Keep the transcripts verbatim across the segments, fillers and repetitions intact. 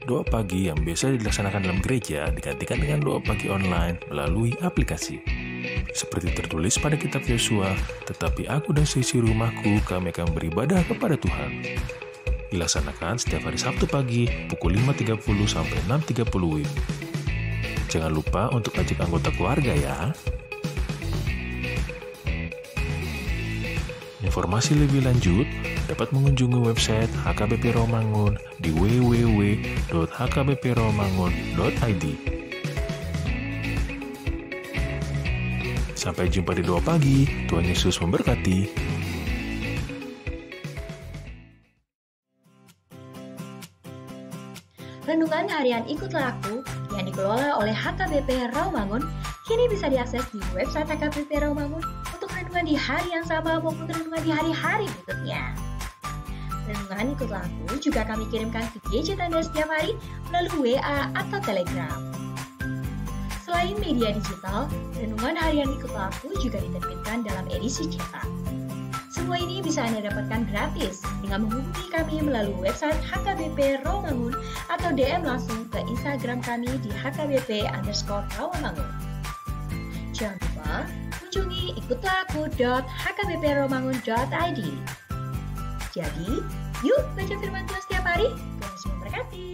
Doa pagi yang biasa dilaksanakan dalam gereja digantikan dengan doa pagi online melalui aplikasi. Seperti tertulis pada kitab Yosua, "Tetapi aku dan seisi rumahku, kami akan beribadah kepada Tuhan." Dilaksanakan setiap hari Sabtu pagi pukul lima tiga puluh sampai enam tiga puluh W I B. Jangan lupa untuk ajak anggota keluarga ya. Informasi lebih lanjut dapat mengunjungi website H K B P Rawamangun di w w w dot h k b p rawamangun dot i d. Sampai jumpa di doa pagi. Tuhan Yesus memberkati. Renungan Harian Ikutlah Aku yang dikelola oleh H K B P Rawamangun kini bisa diakses di website H K B P Rawamangun untuk renungan di hari yang sama maupun renungan di hari-hari berikutnya. Renungan Ikutlah Aku juga kami kirimkan ke gadget Anda setiap hari melalui W A atau Telegram. Selain media digital, Renungan Harian Ikutlah Aku juga diterbitkan dalam edisi cetak. Semua ini bisa Anda dapatkan gratis dengan menghubungi kami melalui website H K B P Rawamangun atau D M langsung ke Instagram kami di H K B P underscore Rawamangun. Jangan lupa kunjungi ikutlah aku dot h k b p rawamangun dot i d. Jadi, yuk baca firman Tuhan setiap hari. Tuhan Yesus memberkati.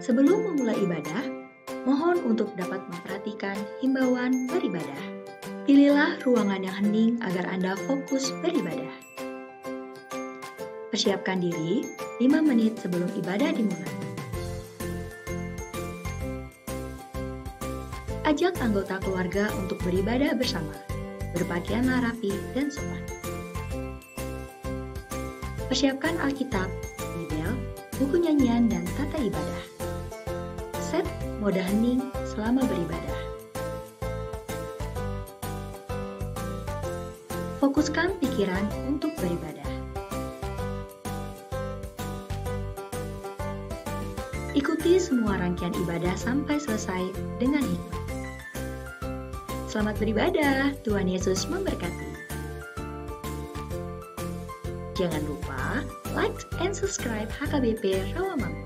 Sebelum memulai ibadah, mohon untuk dapat memperhatikan himbauan beribadah. Pilihlah ruangan yang hening agar Anda fokus beribadah. Persiapkan diri lima menit sebelum ibadah dimulai. Ajak anggota keluarga untuk beribadah bersama. Berpakaianlah rapi dan sopan. Persiapkan Alkitab, Bibel, buku nyanyian, dan tata ibadah. Set mode hening selama beribadah. Fokuskan pikiran untuk beribadah. Ikuti semua rangkaian ibadah sampai selesai dengan hikmat. Selamat beribadah, Tuhan Yesus memberkati. Jangan lupa like and subscribe H K B P Rawamangun.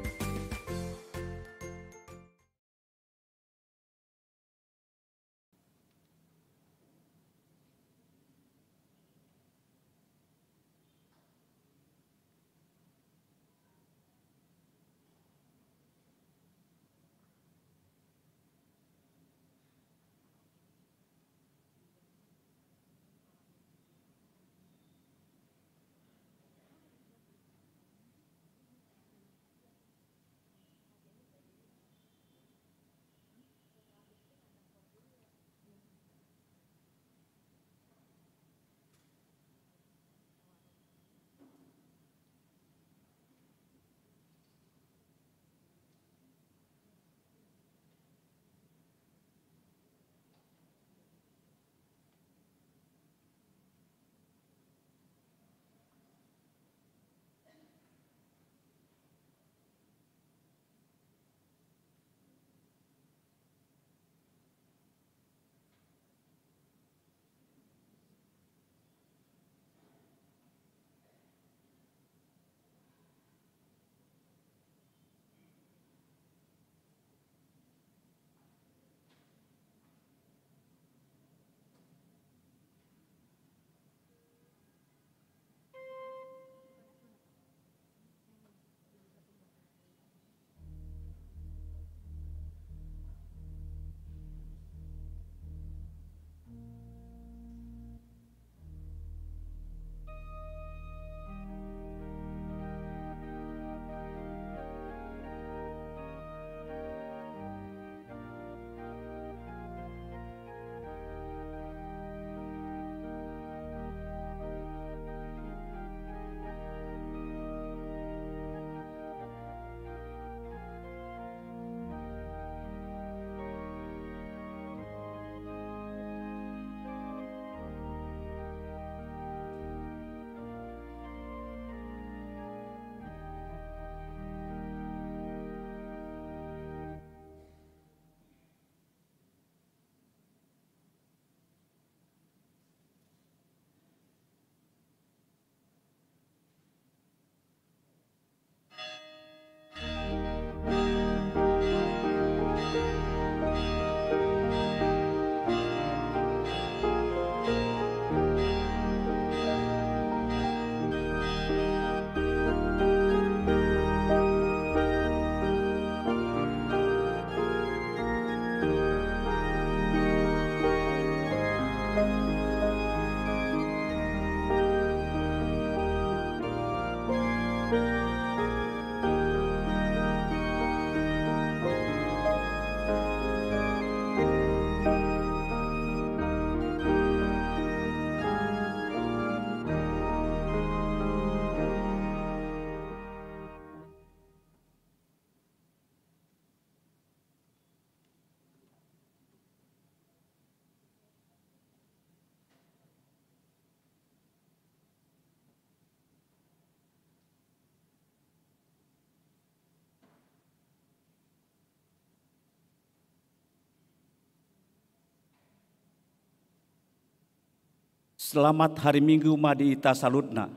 Selamat hari Minggu ma di hita saluhutna.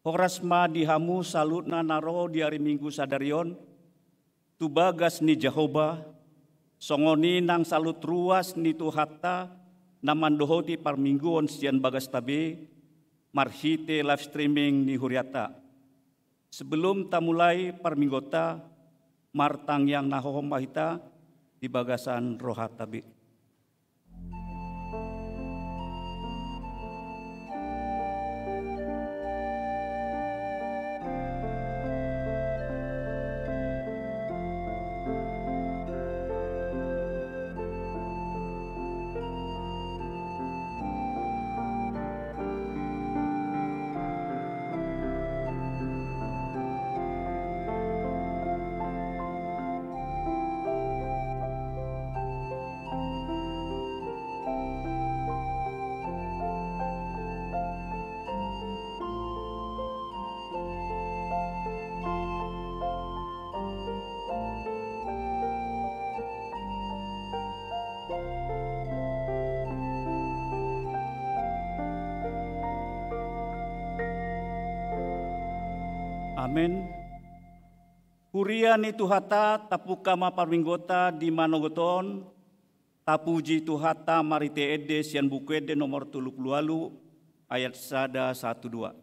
Horas ma di hamu saluhutna na ro di hari Minggu sadari on tu bagas ni Jahowa, songon i nang saluhut ruas ni Tuhanta na mandohoti parmingguon sian bagasta be marhite live streaming ni hurianta. Sebelum tamulai parmingguonta, martangiang na hohom ma hita di bagasan rohanta be. Amen. Huria ni Tuhanta, tapungka ma parmingguonta di manogot on, tapuji Tuhanta marhite ende sian Buku Ende nomor tolu pulu ualu, ayat sada sahat tu dua.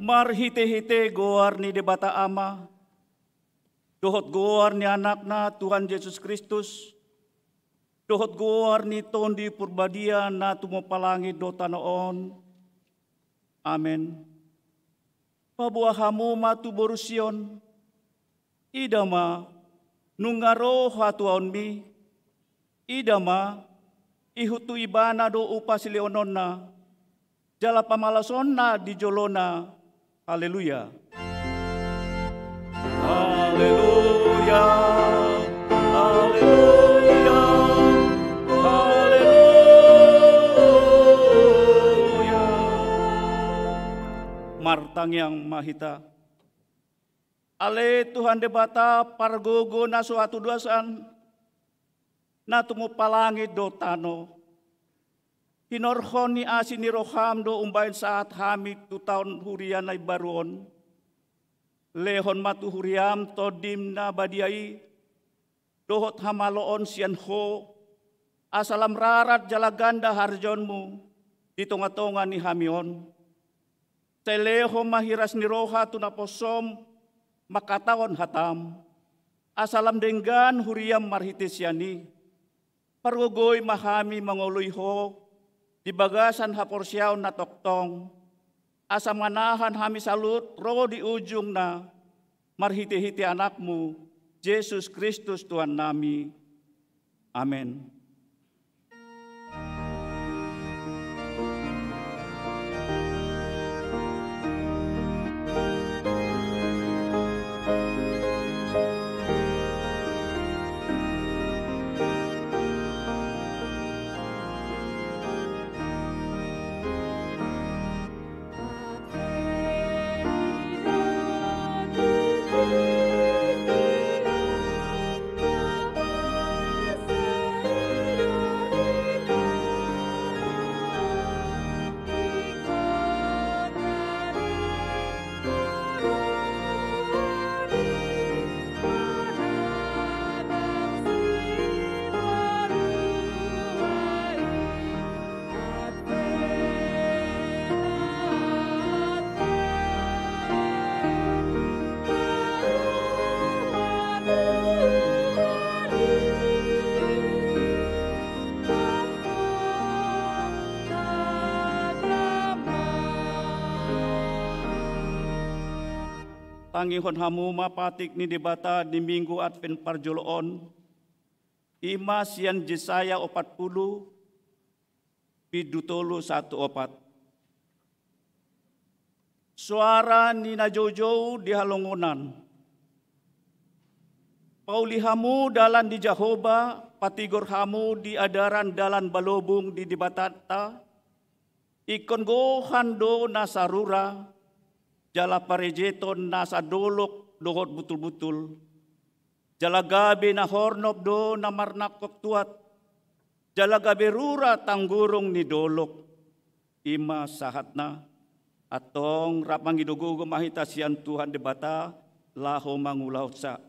Marhitehite goar ni Debata Ama, dohot goar ni Anakna Tuhan Jesus Kristus, dohot goar ni Tondi Parbadia na tumompa langit dohot tano on. Amen. Paboa hamu ma tu boru Sion. Ida ma, nunga ro hatuaonmi. Ida ma, ihut tu Ibana do upa silehononna, jala pamalasonna di jolona. Haleluya. Haleluya. Haleluya. Haleluya. Martangiang ma hita. Ale Tuhan Debata, pargogo na so hatudosan, na tumompa langit dohot tano. Hinorhon ni asi ni roham do umbahen sahat hami tu taon huria na imbaru on. Lehon ma tu huriam Tondim na badia i, dohot hamaloon sian Ho, Asa lam rarat jala ganda harjaonmu di tonga-tonga ni hami on. Sai lehon ma hiras ni roha tu naposom mangkatahon hatam. Asa lam denggan huriam marhite sian i. Pargogoi ma hami mangoloi ho di bagasan haporseaon na tongtong. Asa manahan hami saluhut ro di ujungna marhite-hite Anakmu, Jesus Kristus Tuhannami. Amen. Tangihon hamu ma patik ni Debata di Minggu Advent parjolo on, i ma sian Jesaya opat pulu, bindu tolu sahat tu opat. Soara ni na joujou di halongonan. Pauli hamu dalan ni Jahowa, patigor hamu di adaran dalan balobung ni Debatanta, ingkon gohan do nasa rura, jala parejeton nasa dolok dohot butul-butul. Jala gabe na hornop do na marnangkok tuat, jala gabe rura tanggurung ni dolok. I ma sahatna. Antong rap mangido gogo ma hita sian Tuhan Debata, laho mangulahonsa.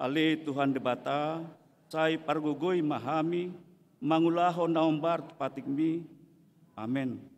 Ale Tuhan Debata, sai pargogoi ma hami, mangulahon na hombar tu patikmi. Amen.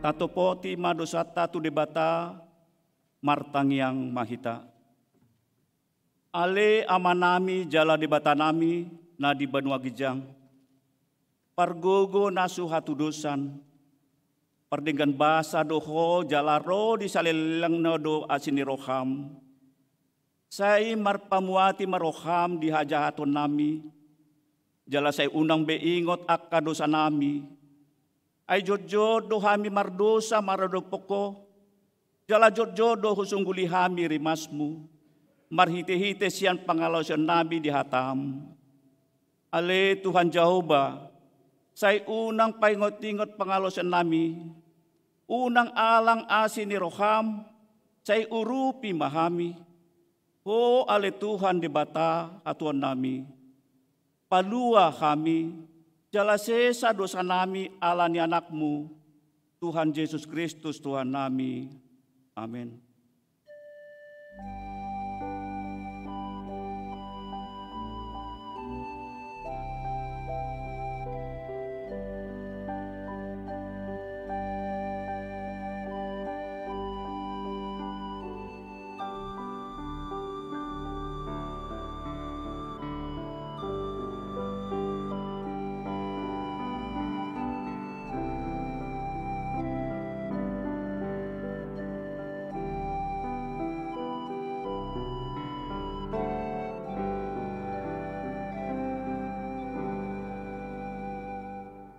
Tatopoti ma dosanta tu Debata, martangiang ma hita. Ale Amanami jala Debatanami na di banua ginjang, pargogo na so hatudosan, Pardenggan basa do Ho jala ro di salelengna do asi ni roham. Sai marpamuati ma roham di hajahatonnami, jala sai unang be ingot angka dosanami. Ai jotjot do hami mardosa maradophon Ho, jala jotjot do husungguli hami rimasmu, marhitehite sian pangalaosionnami di hatam. Ale Tuhan Jahowa, sai unang paingotingot pangalaosionnami, unang alang asi ni roham, sai urupi ma hami. Ho ale Tuhan Debata hatuaonnami, palua hami, jala sesa dosanami ala ni Anakmu, Tuhan Jesus Kristus Tuhannami. Amen.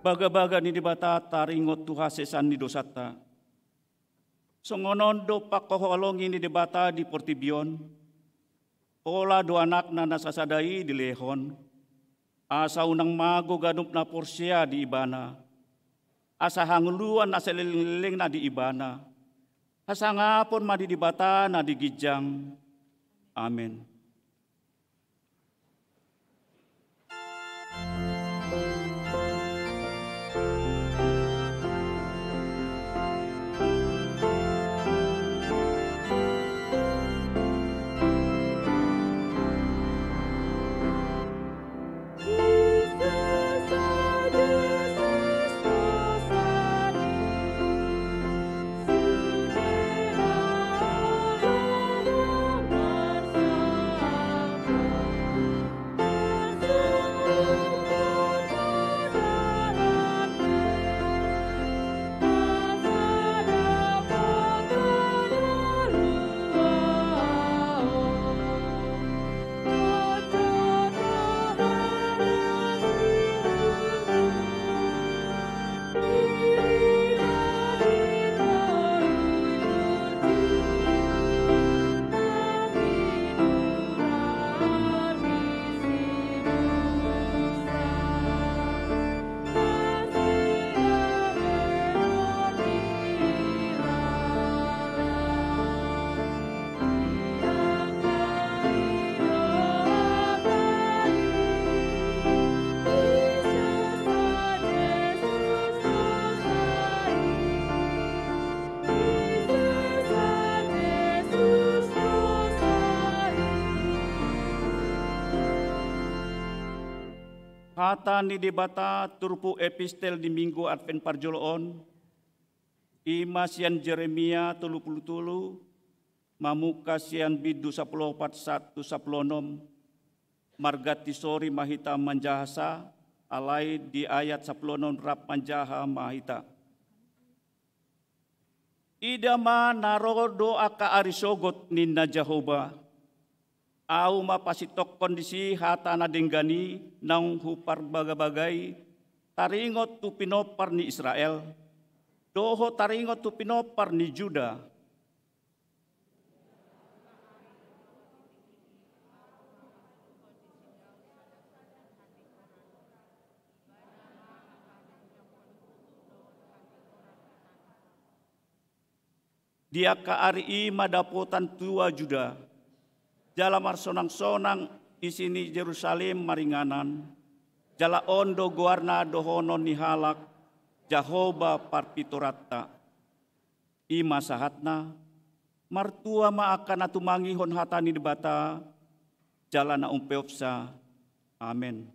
Bagabaga ni Debata taringot tu hasesaan ni dosanta. Songon on do pangkaholongi ni Debata di portibi on, pola do Anakna na sasada i dilehon, asa unang mago ganup na porsea di Ibana, asa hangoluan na salelenglelengna di Ibana. Hasangapon ma di Debata na di ginjang. Amen. Hata ni Debata turpuk epistel di Minggu Advent parjolo on, i ma sian Jeremia tolu pulu tolu, mamungka sian bindu sampulu opat sahat tu sampulu onom, marganti sori ma hita manjaha sa, alai di ayat sampulu onom rap manjaha ma hita. Ida ma, na ro do angka ari sogot, ninna Jahowa. Ahu ma pasintongkon disi hata na denggan i naung huparbagabagai taringot tu pinompar ni Israel, dohot taringot tu pinompar ni Juda. Di angka ari i ma dapotan tua Juda, jala marsonangsonang isi ni Jerusalem maringanan, jala on do goarna dohonon ni halak, Jahowa parpitoranta. I ma sahatna, martua ma angka na tumangihon hata ni Debata, jala na umpeopsa. Amen.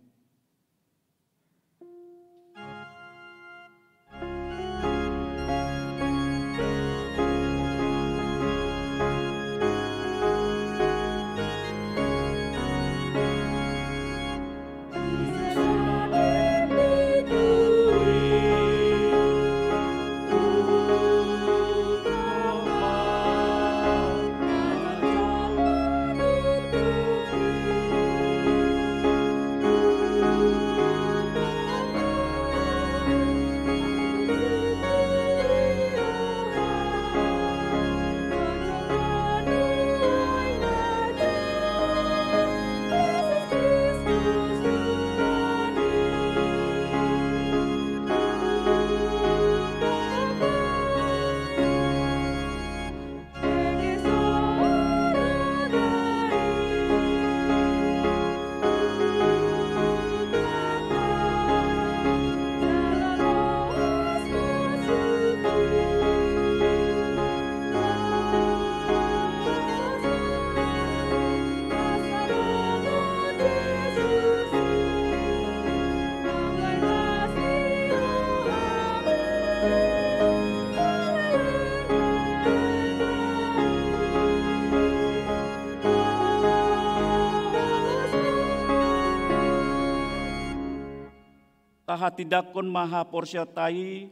Tahatindangkon ma haporseaonta i,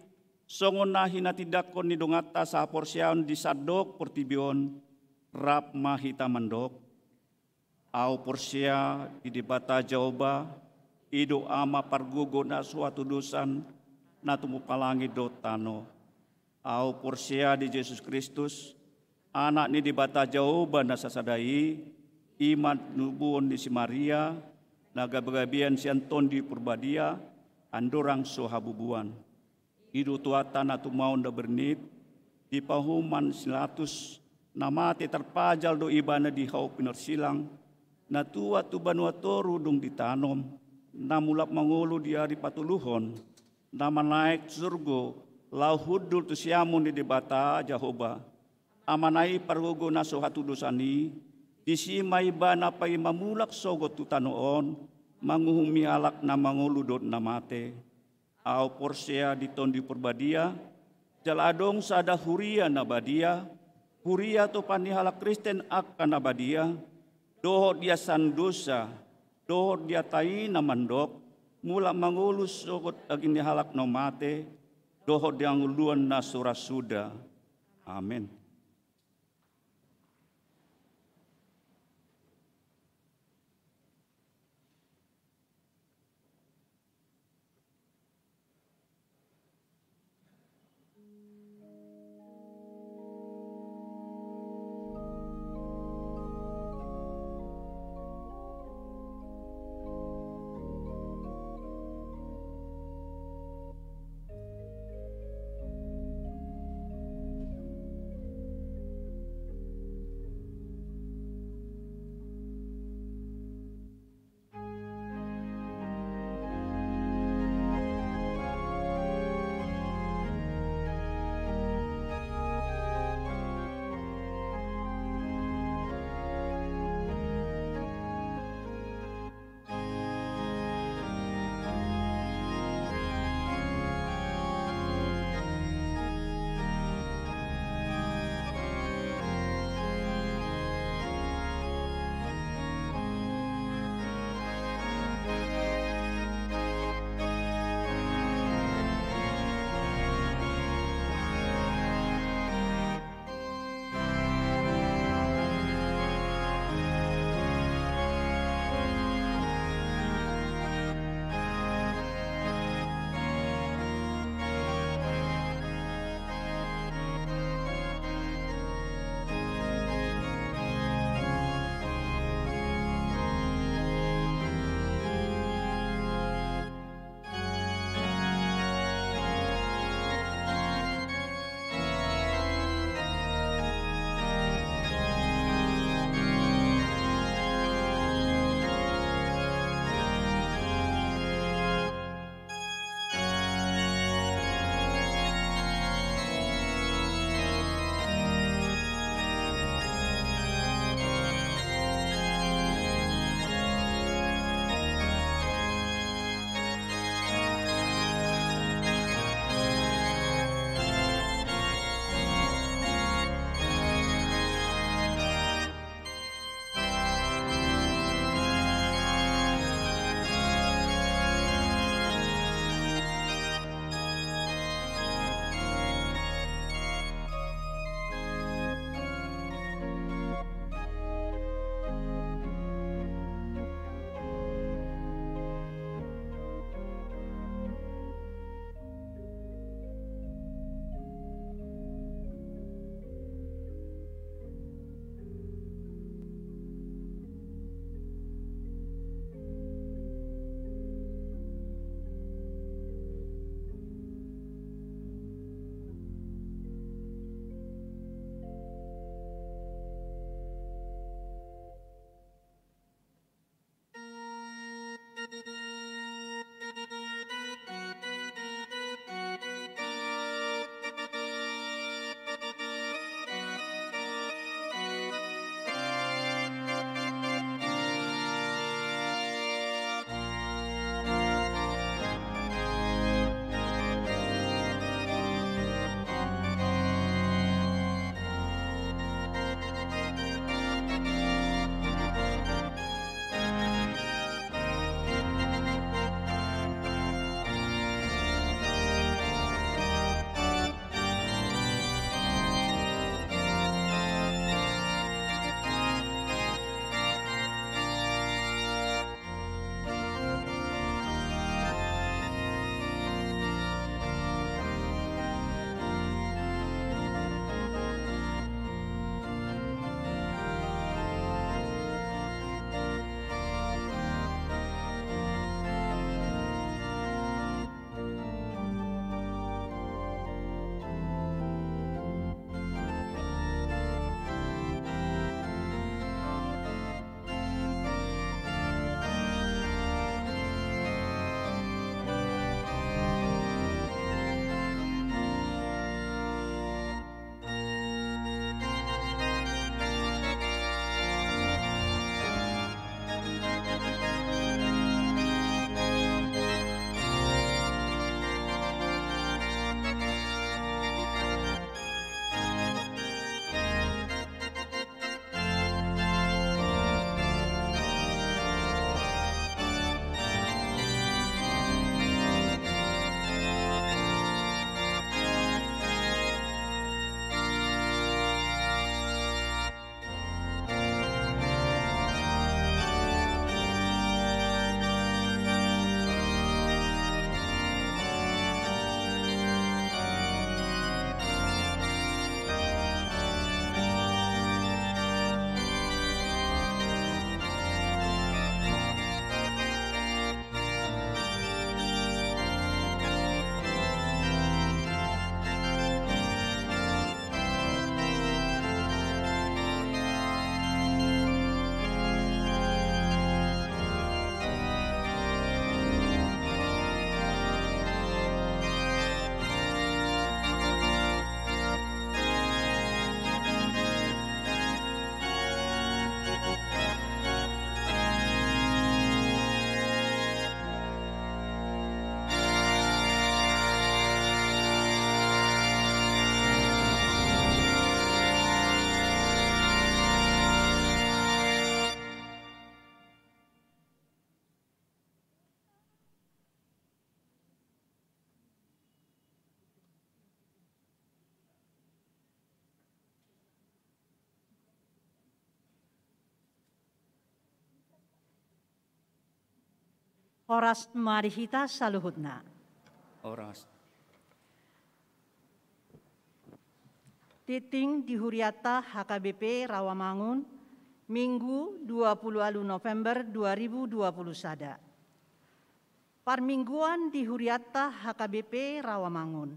songon na hinatindangkon ni donganta sahaporseaon di sandok portibi on, rap ma hita mandok: Ahu porsea di Debata Jahowa, i do Ama pargogo na so hatudosan, na tumompa langit dohot tano. Ahu porsea di Jesus Kristus, Anak ni Debata Jahowa na sasada i, i ma na tinubuhon ni si Maria, na gabegabean sian Tondi Porbadia, andorang so habubuan. I do Tuhanta na tumaon na bernit, dipahuman si Pilatus, na mate tarpajal do ibana di hau pinarsilang, na tuat tu banua toru dung ditanom, na mulak mangolu di ari patoluhon, na manaek tu surgo, laho hundul tu siamun ni Debata Jahowa, Amana i pargogo na so hatudosan i, disi ma ibana paima mulak sogot tu tano on, manguhumi halak na mangolu dohot na mate. Ahu porsea di Tondi Porbadia, jala adong sada huria na badia, huria atopan ni halak Kristen angka na badia, dohot di hasaan dosa, dohot di hata i na mandok, mulak mangolu sogot daging ni halak na mate, dohot di hangoluan na so ra suda. Amen. Horas ma di hita saluhutna. Horas. Tingting di hurianta H K B P Rawamangun, Minggu dua puluh ualu November dua ribu dua puluh sada. Parmingguan di hurianta H K B P Rawamangun.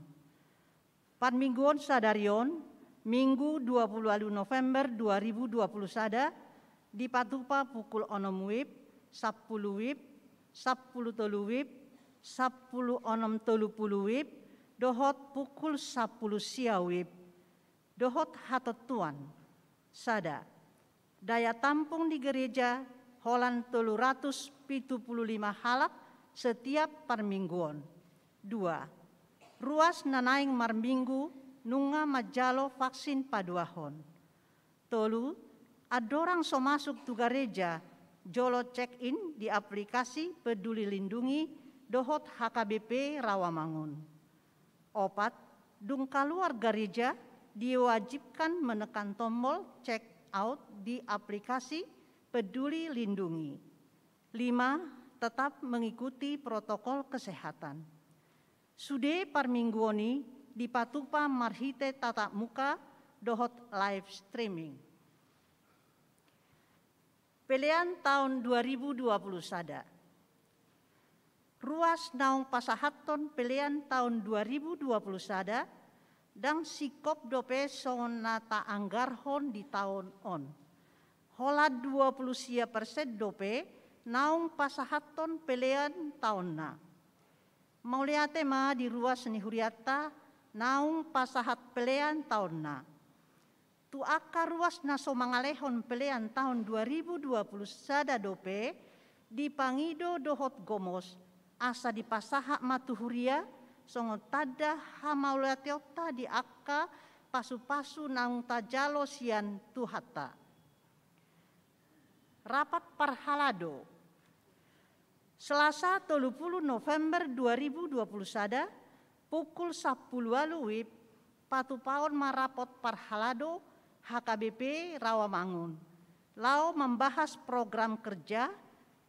Parmingguon sadari on, Minggu dua puluh ualu November dua ribu dua puluh sada, dipatupa pukul onom WIB, sampulu WIB, sampulu tolu WIB, sampulu onom tolu pulu WIB, dohot pukul sampulu sia WIB, dohot hatontuan. Sada. Daya tampung di gereja holan tolu ratus pitu pulu lima halak setiap parmingguon. Dua. Ruas na naeng marminggu nunga manjalo vaksin paduahon. Tolu. Andorang so masuk tu gareja, jolo check in di aplikasi Peduli Lindungi dohot H K B P Rawamangun. Opat. Dung kaluar gareja, diwajibkan menekan tombol check out di aplikasi Peduli Lindungi. Lima. Tetap mengikuti protokol kesehatan. Sude parmingguon i dipatupa marhite tatap muka dohot live streaming. Pelean taon dua ribu dua puluh sada. Ruas naung pasahathon pelean taon dua ribu dua puluh sada, ndang singkop dope songon na taanggarhon di taon on. Holan dua pulu sia persen dope naung pasahathon pelean taonna. Mauliate ma di ruas ni hurianta naung pasahat pelean taonna. Tu angka ruas na so mangalehon pelean taon dua ribu dua puluh sada dope, dipangido dohot gomos, asa dipasahat ma tu huria, songon tanda hamauliateonta di angka pasupasu naung tajalo sian Tuhanta. Rapat parhalado. Selasa tolu pulu November dua ribu dua puluh sada, pukul sampulu ualu WIB, patupaon ma rapot parhalado H K B P Rawamangun, laho mambahas program kerja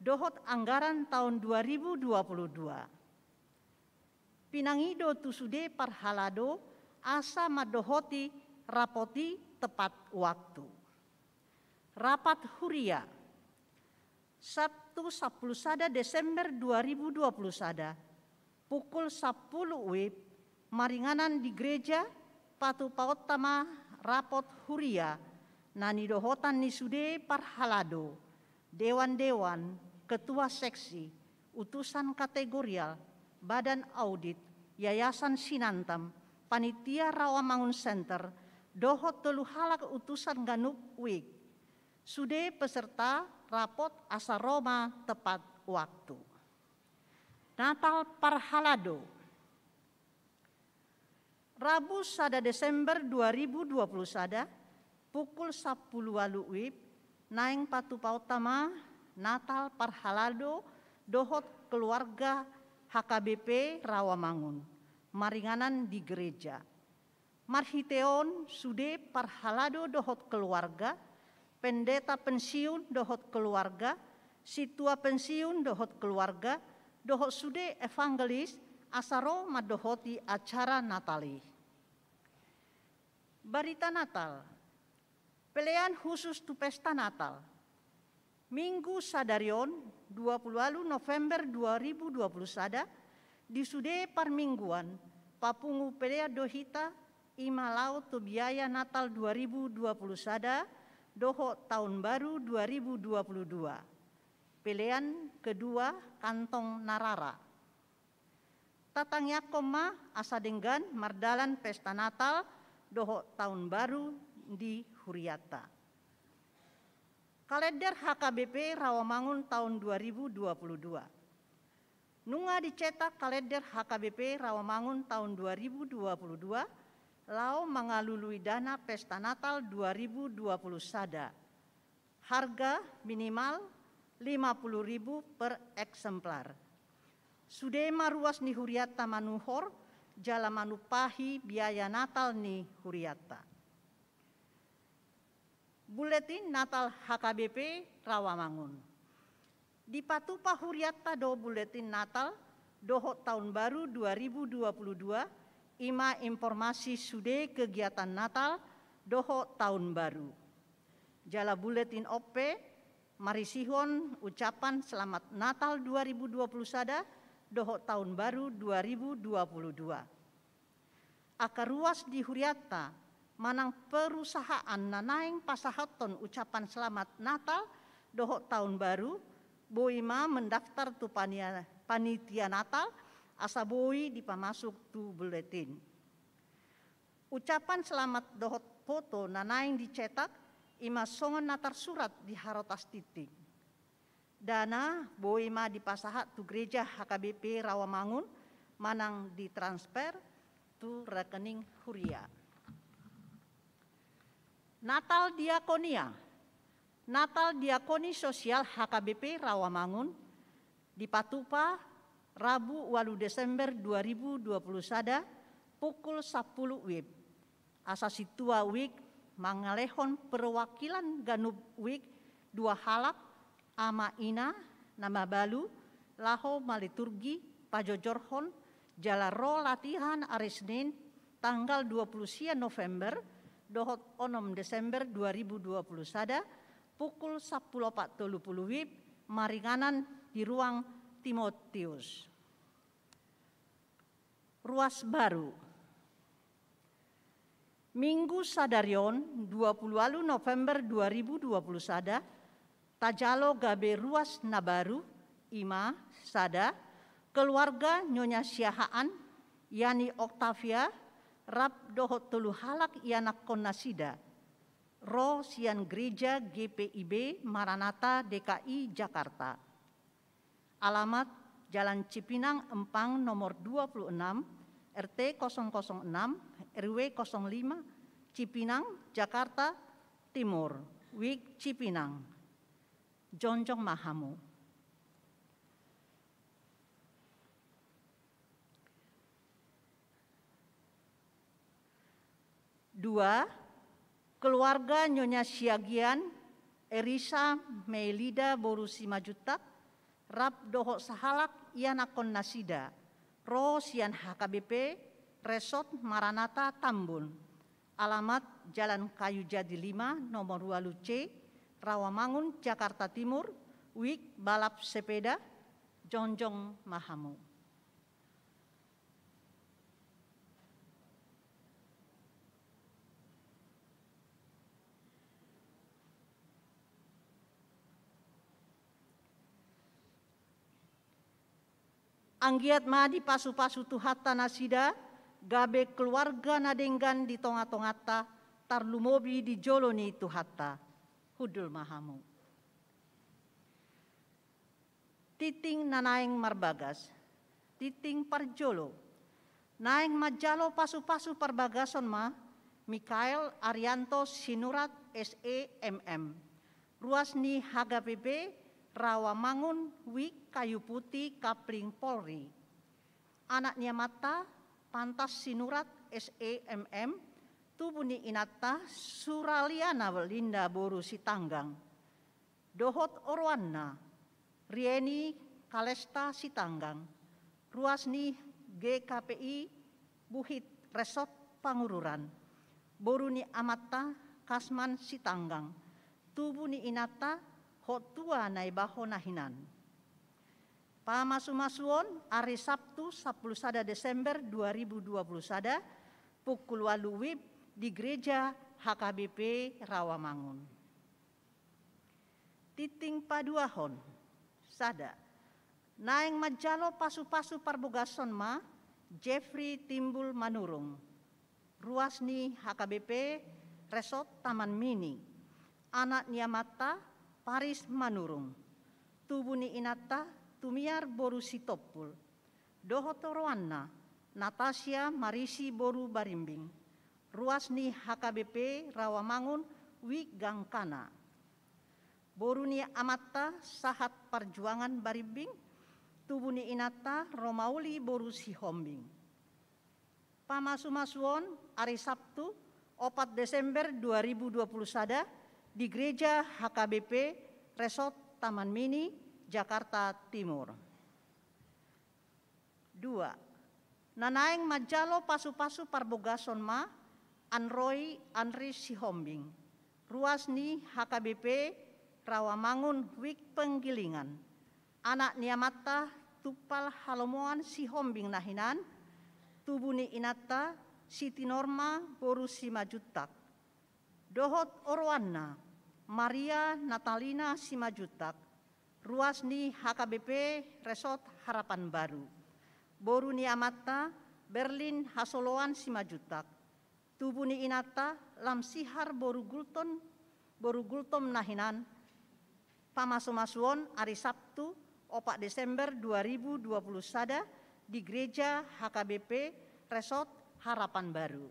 dohot anggaran taon dua ribu dua puluh dua. Pinangido tu sude parhalado asa mandohoti rapot i tepat waktu. Rapat huria. Sabtu sampulu sada Desember dua ribu dua puluh sada, pukul sampulu WIB, maringanan di gereja, patupaonta ma rapot huria na nidohotan ni sude parhalado, dewan-dewan, ketua seksi, utusan kategorial, badan audit, yayasan Sinantam, panitia Rawamangun Center, dohot tolu halak utusan ganup WIK. Sude peserta rapot asa ro ma tepat waktu. Natal parhalado. Rabu sada Desember dua ribu dua puluh sada, pukul sampulu ualu WIB, naeng patupaonta ma Natal parhalado dohot keluarga H K B P Rawamangun, maringanan di gereja. Marhite on sude parhalado dohot keluarga, pendeta pensiun dohot keluarga, sintua pensiun dohot keluarga, dohot sude evangelis asa ro mandohoti acara Natal i. Barita Natal. Pelean khusus tu pesta Natal. Minggu sadari on, dua pulu ualu November dua ribu dua puluh sada, di sude parmingguan, papungu pelean do hita, i ma laho tu biaya Natal dua ribu dua puluh sada dohot Taon Baru dua ribu dua puluh dua. Pelean kedua kantong na rara. Tatangiangkon ma asa denggan mardalan pesta Natal dohot Taon Baru di hurianta. Kalender H K B P Rawamangun taon dua ribu dua puluh dua. Nunga dicetak kalender H K B P Rawamangun taon dua ribu dua puluh dua, laho mangalului dana pesta Natal dua ribu dua puluh sada. Harga minimal lima puluh ribu per eksemplar. Sude ma ruas ni hurianta manuhor, jala manumpahi biaya Natal ni hurianta. Buletin Natal H K B P Rawamangun. Dipatupa hurianta do buletin Natal dohot Taon Baru dua ribu dua puluh dua, i ma informasi sude kegiatan Natal dohot Taon Baru. Jala buletin on pe marisihon ucapan selamat Natal dua ribu dua puluh sada dohot Taon Baru dua ribu dua puluh dua. Angka ruas di hurianta manang perusahaan na naeng pasahathon ucapan selamat Natal dohot Taon Baru, boi ma mendaftar tu pania-, panitia Natal, asa boi dipamasuk tu buletin. Ucapan selamat dohot foto na naeng dicetak, i ma songon na tarsurat di harotas tintin. Dana boi ma dipasahat tu gereja H K B P Rawamangun manang ditransfer tu rekening huria. Natal Diakonia. Natal Diakoni Sosial H K B P Rawamangun dipatupa Rabu ualu Desember dua ribu dua puluh sada pukul sampulu WIB. Asa sintua WIB mangalehon perwakilan ganup WIB dua halak, ama ina, na mabalu, laho maliturgi pajojorhon jala ro latihan ari Senin tanggal dua puluh sia November dohot onom Desember dua ribu dua puluh sada pukul sampulu opat tolu pulu WIB maringanan di ruang Timotius. Ruas baru. Minggu sadari on, dua puluh ualu November dua ribu dua puluh sada, tajalo gabe ruas na baru, i ma, sada, keluarga Nyonya Siahaan, Yani Octavia, rap dohot tolu halak ianakkon nasida, ro sian gereja G P I B Maranatha D K I Jakarta. Alamat Jalan Cipinang Empang nomor dua puluh enam, R T kosong kosong enam, R W kosong lima, Cipinang, Jakarta Timur, WIB Cipinang. Jongjong ma hamu. Dua, keluarga Nyonya Siagian, Erisa Meilida boru Simanjuntak, rap dohot sahalak ianakkon nasida, ro sian H K B P Resort Maranatha Tambun. Alamat Jalan Kayu Jati lima, nomor ualu C, Rawamangun, Jakarta Timur, WIB balap sepeda, jongjong ma hamu. Anggiat ma dipasupasu Tuhanta nasida, gabe keluarga na denggan di tongatonganta, tarlumobi di jolo ni Tuhanta. Hundul ma hamu. Tintin na naeng marbagas. Tintin parjolo. Naeng manjalo pasupasu parbagason ma Mikael Arianto Sinurat, S E, M M, ruas ni H K B P Rawamangun, WIB Kayu Putih, Kapling, Polri. Anak ni amanta Pantas Sinurat, S E, M M, tubu ni inanta Suraliana Linda boru Sitanggang. Dohot oroanna, Rieni Kalesta Sitanggang, ruas ni G K P I Buhit Resort Pangururan. Boru ni amanta Kasman Sitanggang, tubu ni inanta hot tua na ibaho na hinan. Pamasumasuon ari Sabtu sampulu sada Desember dua ribu dua puluh sada, pukul ualu WIB di gereja H K B P Rawamangun. Tintin paduahon, sada. Naeng manjalo pasupasu parbagason ma Jeffrey Timbul Manurung, ruas ni H K B P Resort Taman Mini. Anak ni amanta Paris Manurung, tubu ni inanta Tumiar boru Sitompul. Dohot oroanna Natasia Marisi boru Barimbing, ruas ni H K B P Rawamangun, WIB Gangkana. Boru ni amanta Sahat Parjuangan Barimbing, tubu ni inanta Romauli boru Sihombing. Pamasumasuon ari Sabtu opat Desember dua ribu dua puluh sada di gereja H K B P Resort Taman Mini, Jakarta Timur. Dua, na naeng manjalo pasu-pasu parbagason ma Anroi Anri Sihombing, ruas ni H K B P Rawamangun Wijk Penggilingan, anak ni amanta Tumpal Halomoan Sihombing na hinan, tubu ni inanta Siti Norma boru Simanjuntak, dohot oroanna Maria Natalina Simanjuntak, ruas ni H K B P Resort Harapan Baru, boru ni amanta Berlin Hasoloan Simanjuntak, tubu ni inanta Lamsihar boru Gultom, boru Gultom na hinan, pamasu-masuon ari Sabtu, opat Desember dua ribu dua puluh sada, di Gereja H K B P Resort Harapan Baru.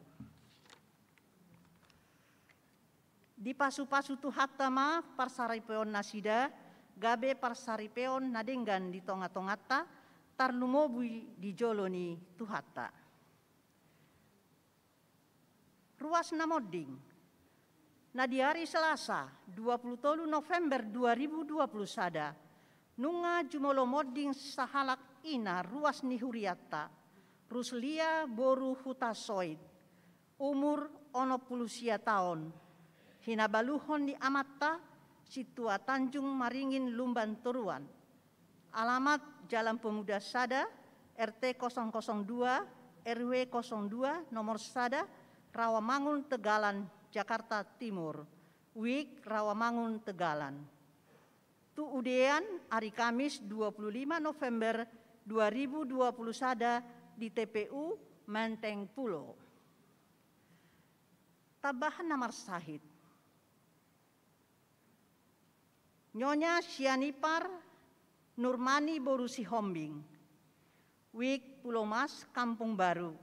Dipasu-pasu Tuhanta ma parsaripeonnasida, gabe parsaripeon na denggan di tonga-tonganta, tarlumobi di jolo ni Tuhanta. Ruas na monding. Na di ari Selasa, dua puluh tolu November dua ribu dua puluh sada, nunga jumolo monding sahalak ina ruas ni hurianta, Ruslia boru Hutasoit, umur onom puluh sia taon, hinabaluhon ni amanta Situa Tanjung Maringin Lumban Toruan. Alamat Jalan Pemuda sada, R T kosong kosong dua, R W kosong dua, nomor sada, Rawamangun Tegalan, Jakarta Timur. Wijk Rawamangun Tegalan. Tu udean ari Kamis dua puluh lima November dua ribu dua puluh sada di T P U Menteng Pulo. Tambahan na marsahit. Nyonya Sianipar Nurmani boru Sihombing, Wijk Pulomas, Kampung Baru,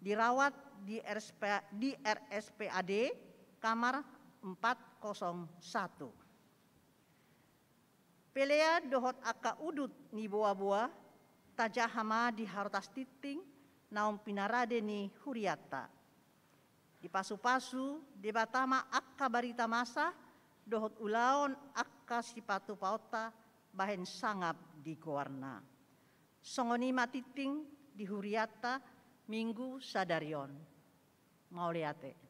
dirawat di R S P, di R S P A D kamar empat kosong satu. Pelean dohot angka udut ni boa-boa tajaha ma di harotas tingting naung pinarade ni hurianta. Dipasu-pasu Debata ma angka barita masa dohot ulaon angka sipatupaonta bahen sangap di goarna. Songon i ma tingting di hurianta Minggu sadari on. Mauliate.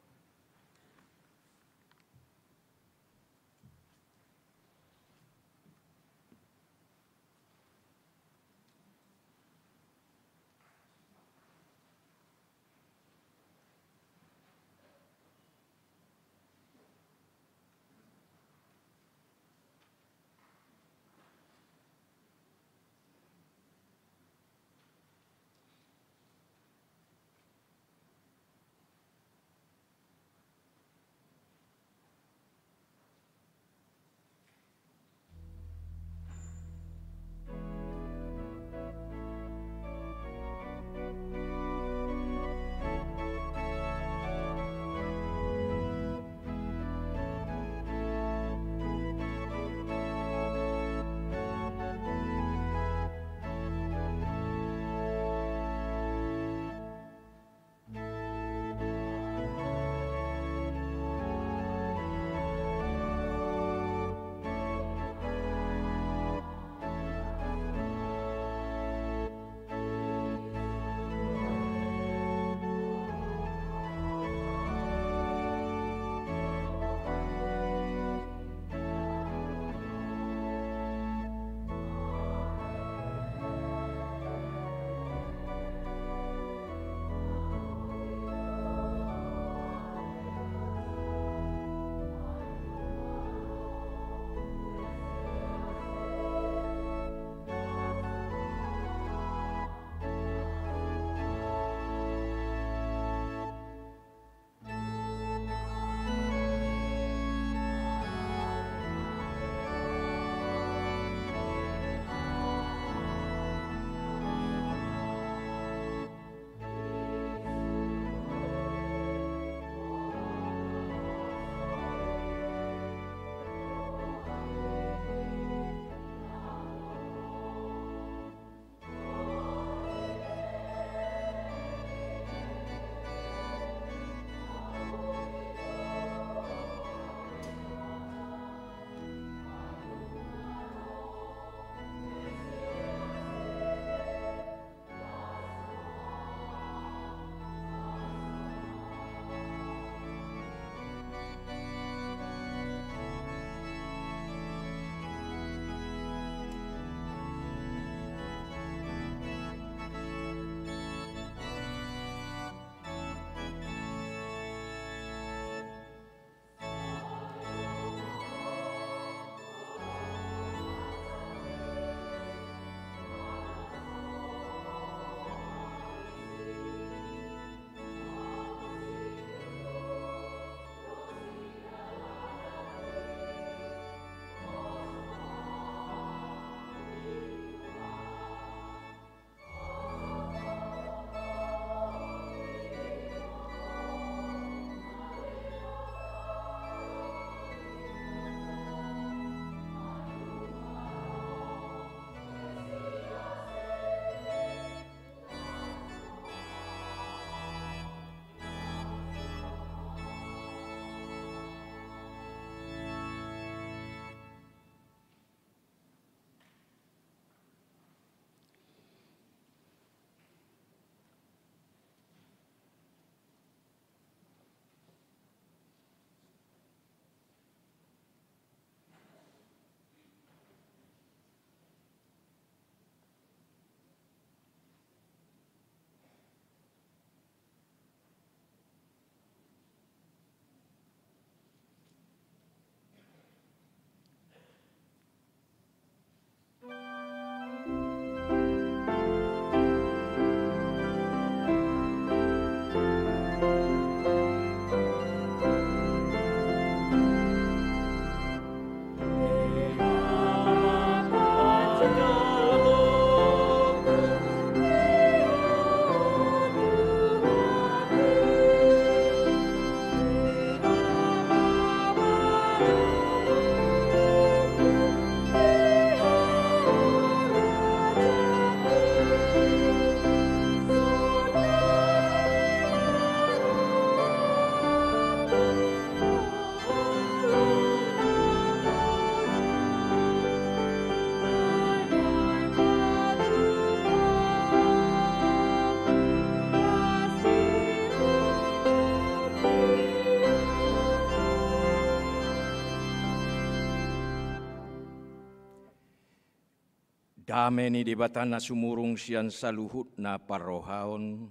Dame ni Debata na sumurung sian saluhutna parrohaon,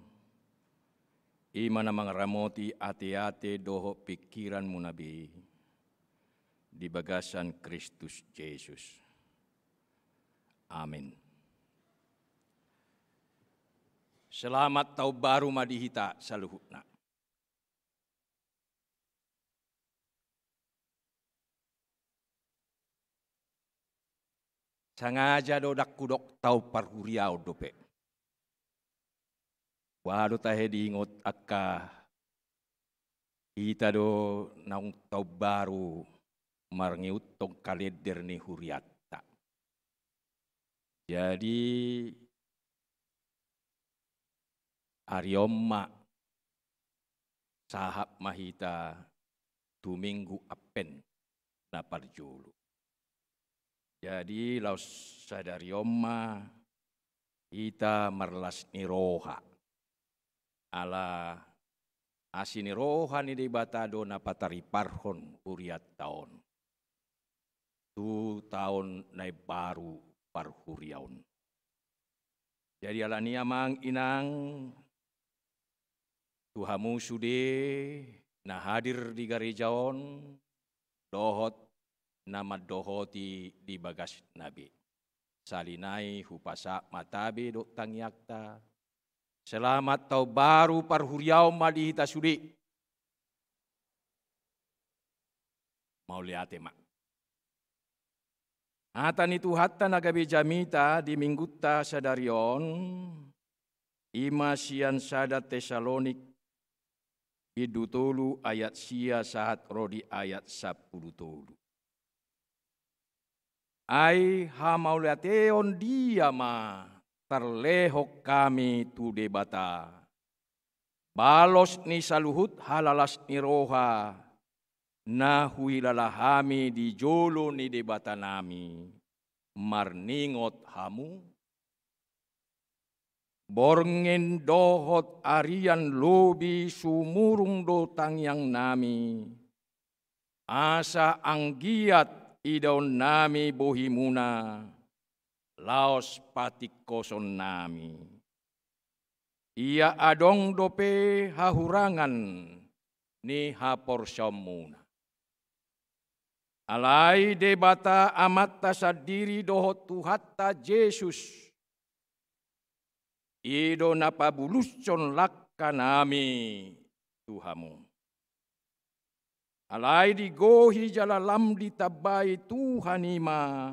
i ma na mangaramoti ateate dohot pingkiranmuna be di bagasan Kristus Jesus. Amin. Selamat taon baru ma di hita saluhutna. Sangaja do ndang hudok taon parhuriaon dope. Boha do tahe diingot angka hita do naung taon baru marngihuthon kalender ni hurianta. Jadi, ari on ma sahat ma hita tu Minggu Advent na parjolo. Jadi, laos sadari on ma hita marlas ni roha. Ala asi ni roha ni Debata do na patariparhon hurianta on tu taon na imbaru parhuriaon. Jadi, alani i amang inang, tu hamu sude na hadir di gareja on, dohot na mandohoti di bagasna be. Sahali nai hupasahat ma tabe dohot tangiangta. Selamat taon baru parhuriaon ma di hita sude. Mauliate ma. Hata ni Tuhanta na gabe jamita di Minggunta sadari on, i ma sian sada Tesalonik bindu tolu ayat sia sahat ro di ayat sampulu tolu. Ai hamauliateon dia ma tarlehon hami tu Debata, balos ni saluhut halalas ni roha na huhilala hami di jolo ni Debatanami, marningot hamu? Borngin dohot arian lobi sumurung do tangiangnami, asa anggiat idaonnami bohimuna laos patingkosonnami. Ia adong dope hahurangan ni haporseaonmuna. Alai Debata Amanta sandiri dohot Tuhanta Jesus, i do na pabulushon langkanami tu hamu. Alai digohi jala lam ditambai Tuhan i ma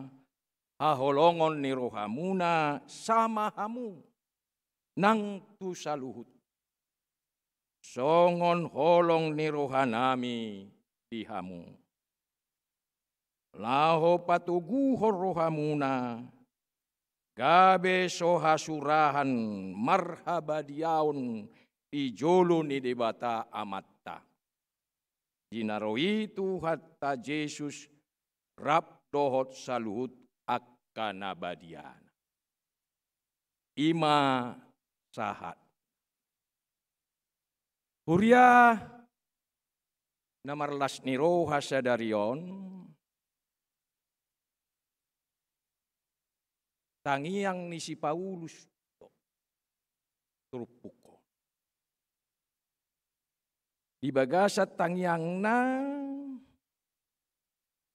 haholongon ni rohamuna sama hamu nang tu saluhut, songon holong ni rohanami di hamu, laho patoguhon rohamuna gabe so hasurahan marhabadiaon di jolo ni Debata Amanta, di na ro i Tuhanta Jesus rap dohot saluhut angka na badiana. I ma sahat. Huria na marlas ni roha sadari on, tangiang ni si Paulus do turpuk on. Di bagasan tangiangna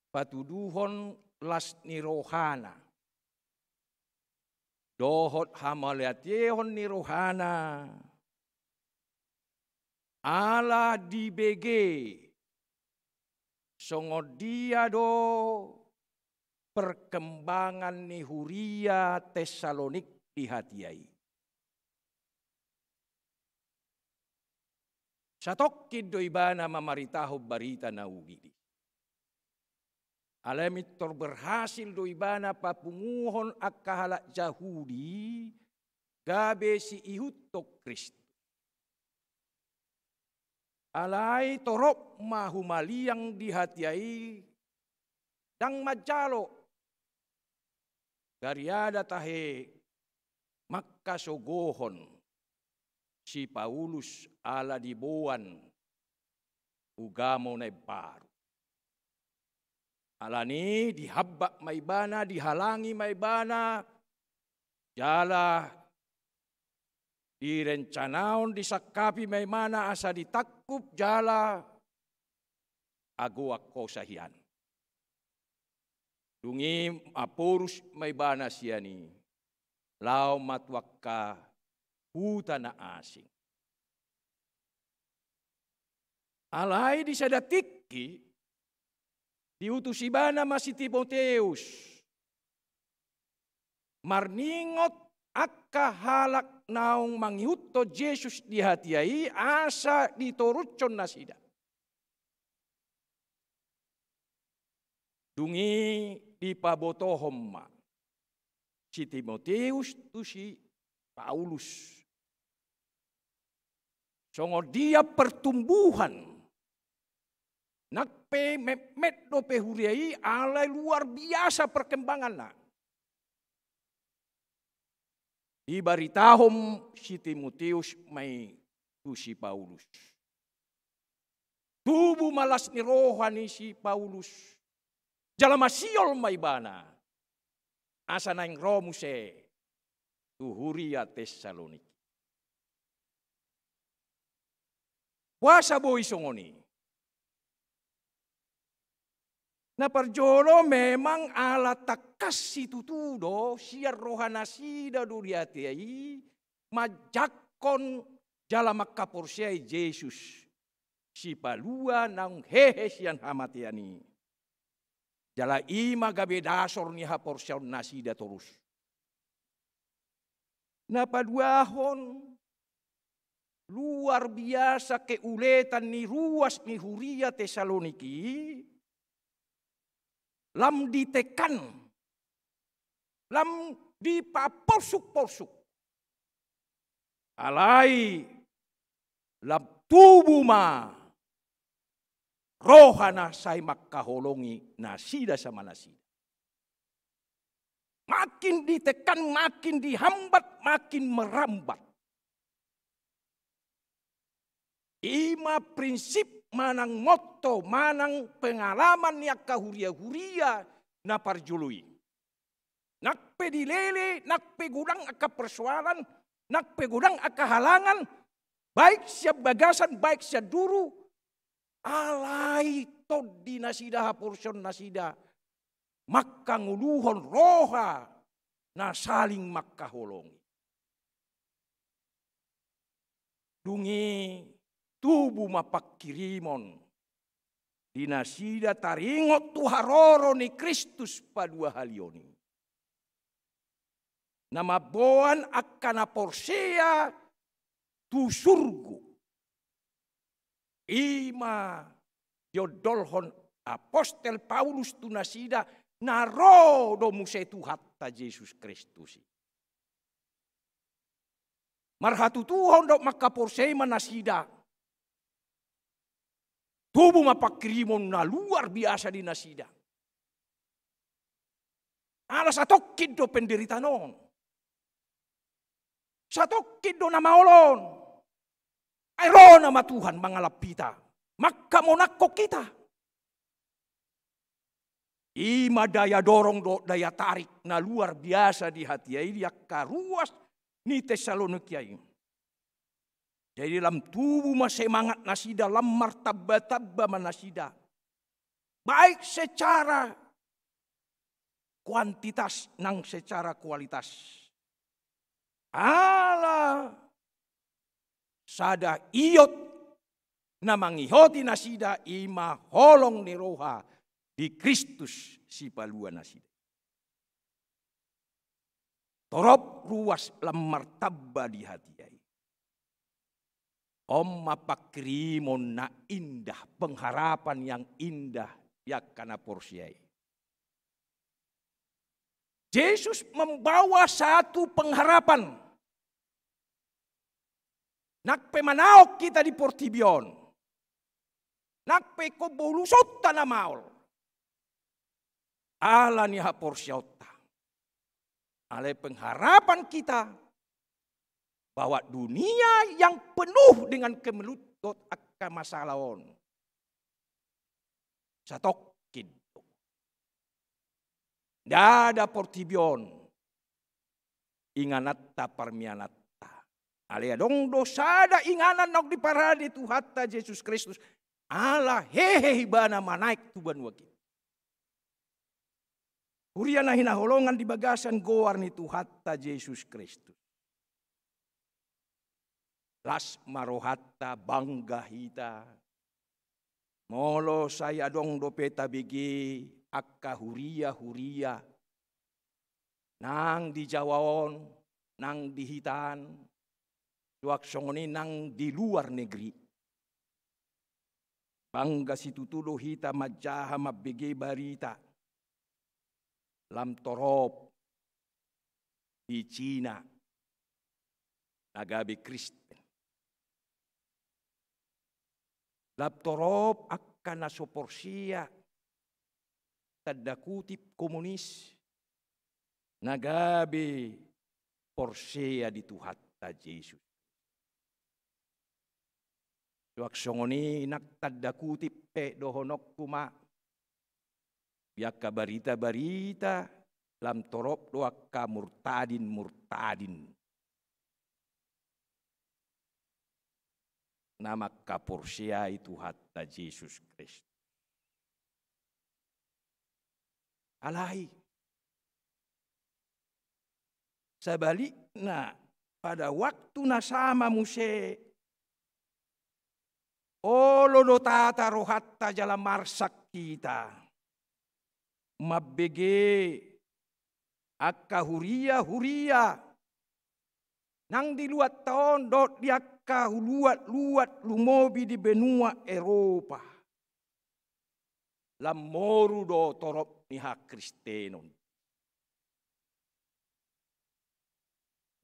patuduhon las ni rohana dohot hamauliatehon ni rohana, ala dibege songon dia do perkembangan ni huria Tesalonik di hatiha i. Satongkin do ibana mamaritahon barita na uli i. Alai mintor berhasil do ibana papunguhon angka halak Jahudi gabe siihuthon Kristus. Alai torop ma humaliang di hatiha i, ndang manjalo gariada tahe mangkasogohon si Paulus ala diboan ugamo na imbaru. Alani i dihambat ma ibana, dihalangi ma ibana Jala direncanaon, disangkapi ma ibana asa ditangkup jala agoan hosa hian. Dung i maporus ma ibana sian i, laho ma tu angka huta na asing. Alai di sada tingki, diutus ibana ma si Timoteus marningot angka halak naung mangihuthon Jesus di hatiha i, asa ditorushon nasida. Dung i dipabotohon ma si Timoteus tu si Paulus songon dia pertumbuhan. Nang pe metmet dope huria i, alai luar biasa perkembanganna. Dibaritahon si Timoteus ma i tu si Paulus. Tubu ma las ni roha ni si Paulus. Jala masiol ma ibana asa naeng ro muse tu huria Tesalonik. Boasa boi songon i? Na parjolo, memang ala tangkas situtu do sian rohanasida do di hatiha i manjangkon jala mangkaporseai Jesus, Sipalua naung hehe sian hamatean i. Jala i ma gabe dasor ni haporseaonnasida torus. Na paduahon, luar biasa keuletan ni ruas ni huria Tesalonik i, lam ditekan, lam dipaporsuk-porsuk. Alai lam tubu ma roha na sai mangkaholongi nasida sama nasida. Makin ditekan, makin dihambat, makin merambat. I ma prinsip manang motto, manang pengalaman ni angka huria-huria na parjolo i. Nang pe dilele, nang pe godang angka persoalan, nang pe godang angka halangan, baik sian bagasan, baik sian duru, alai tondi nasida, haporseaonnasida mangkangoluhon roha na saling mangkaholongi. Dung i tubu ma pangkirimon di nasida taringot tu haroro ni Kristus paduahalion i, na mamboan angka na porsea tu surgo. I ma diondolhon apostel Paulus tu nasida, na ro do muse Tuhanta Jesus Kristus i. Marhatutuhon dohot mangkaporseai ma nasida. Tubu ma pangkirimon na luar biasa di nasida. Ala satongkin do penderitaan on. Satongkin do na maol on. Ai ro nama Tuhan mangalap hita, mangkamonangkon hita. I ma daya dorong dohot daya tarik na luar biasa di hatiha i di angka ruas ni Tesalonik i. Jadi lam tubu ma semangatnasida, lam martambatamba ma nasida, baik secara kuantitas nang secara kualitas. Ala sada iot na mangihoti nasida, i ma holong ni roha di Kristus Sipalua nasida. Torop ruas lam martamba di hatiha i. On ma pangkirimon na indah, pengharapan yang indah di angka na porsea i. Jesus membawa satu pengharapan. Nang pe manaon hita di portibi on, nang pe ingkon bolusonta na maol, ala ni haporseaonta, alai pengharapan kita bahwa dunia yang penuh dengan kemelut dohot angka masalah on, satongkin do. Ndada portibi on ingananta, parmiananta. Alai adong do sada inganan naung diparade Tuhanta Jesus Kristus, ala hehe ibana manaek tu banua kita. Huria na hinaholongan di bagasan goar ni Tuhanta Jesus Kristus. Las ma rohanta, bangga hita. Molo sai adong dope tabege angka huria-huria nang di Jawa on, nang di hita an, suang songon i nang di luar negeri. Bangga situtu do hita manjaha mambege barita lam torop di Cina na gabe Kristen. Lam torop angka na so porsea, tanda kutip, komunis, na gabe porsea di Tuhanta Jesus. Suang songon i nang tanda kutip pe dohononku ma, di angka barita-barita lam torop do angka murtadin-murtadin na mangkaporseai Tuhanta Jesus Kristus. Alai sabalikna, pada waktu na sama muse, olo do tata rohanta jala marsak hita mambege angka huria-huria nang di luatta on dohot di angka luat-luat lumobi di benua Eropa. Lam moru do torop ni hakristenon.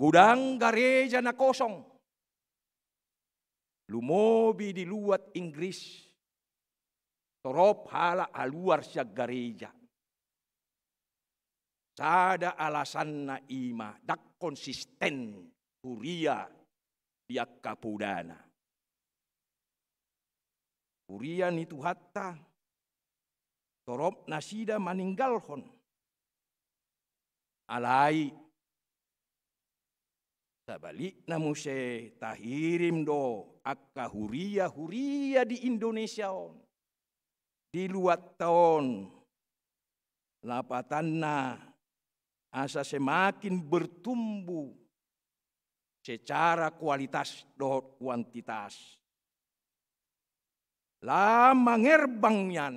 Godang gareja na kosong. Lumobi di luat Inggris, torop halak haluar sian gareja. Sada alasanna i ma, ndang konsisten huria di angka podana. Huria ni Tuhanta, torop nasida maninggalhon. Alai sabalikna muse, tahirim do angka huria-huria di Indonesia on, di luatta on, lapatanna asa semakin bertumbuh secara kualitas dohot kuantitas. Lam mangerbang nian,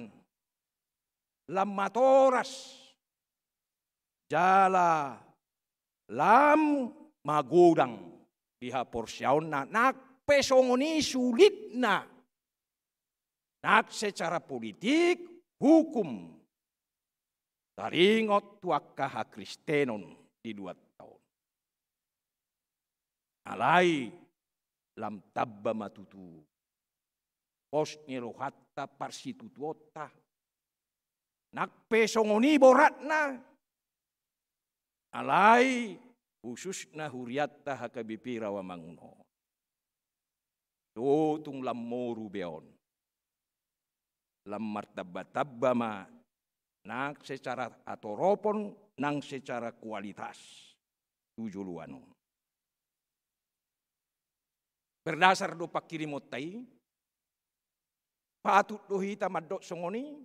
lam matoras, jala lam magodang di haporseaonna, nang pe songon i sulitna, nang secara politik, hukum, taringot tu angka hakristenon di luatta on. Alai lam tamba ma tutu pos ni rohanta, parsitutuonta. Nang pe songon i boratna, alai khususna hurianta H K B P Rawamangun on, so tung lam moru be on. Lam martamba-tamba ma, nang secara atoropon, nang secara kualitas, tu joloan on. Berdasar do pangkirimonta i, patut do hita mandok songon i,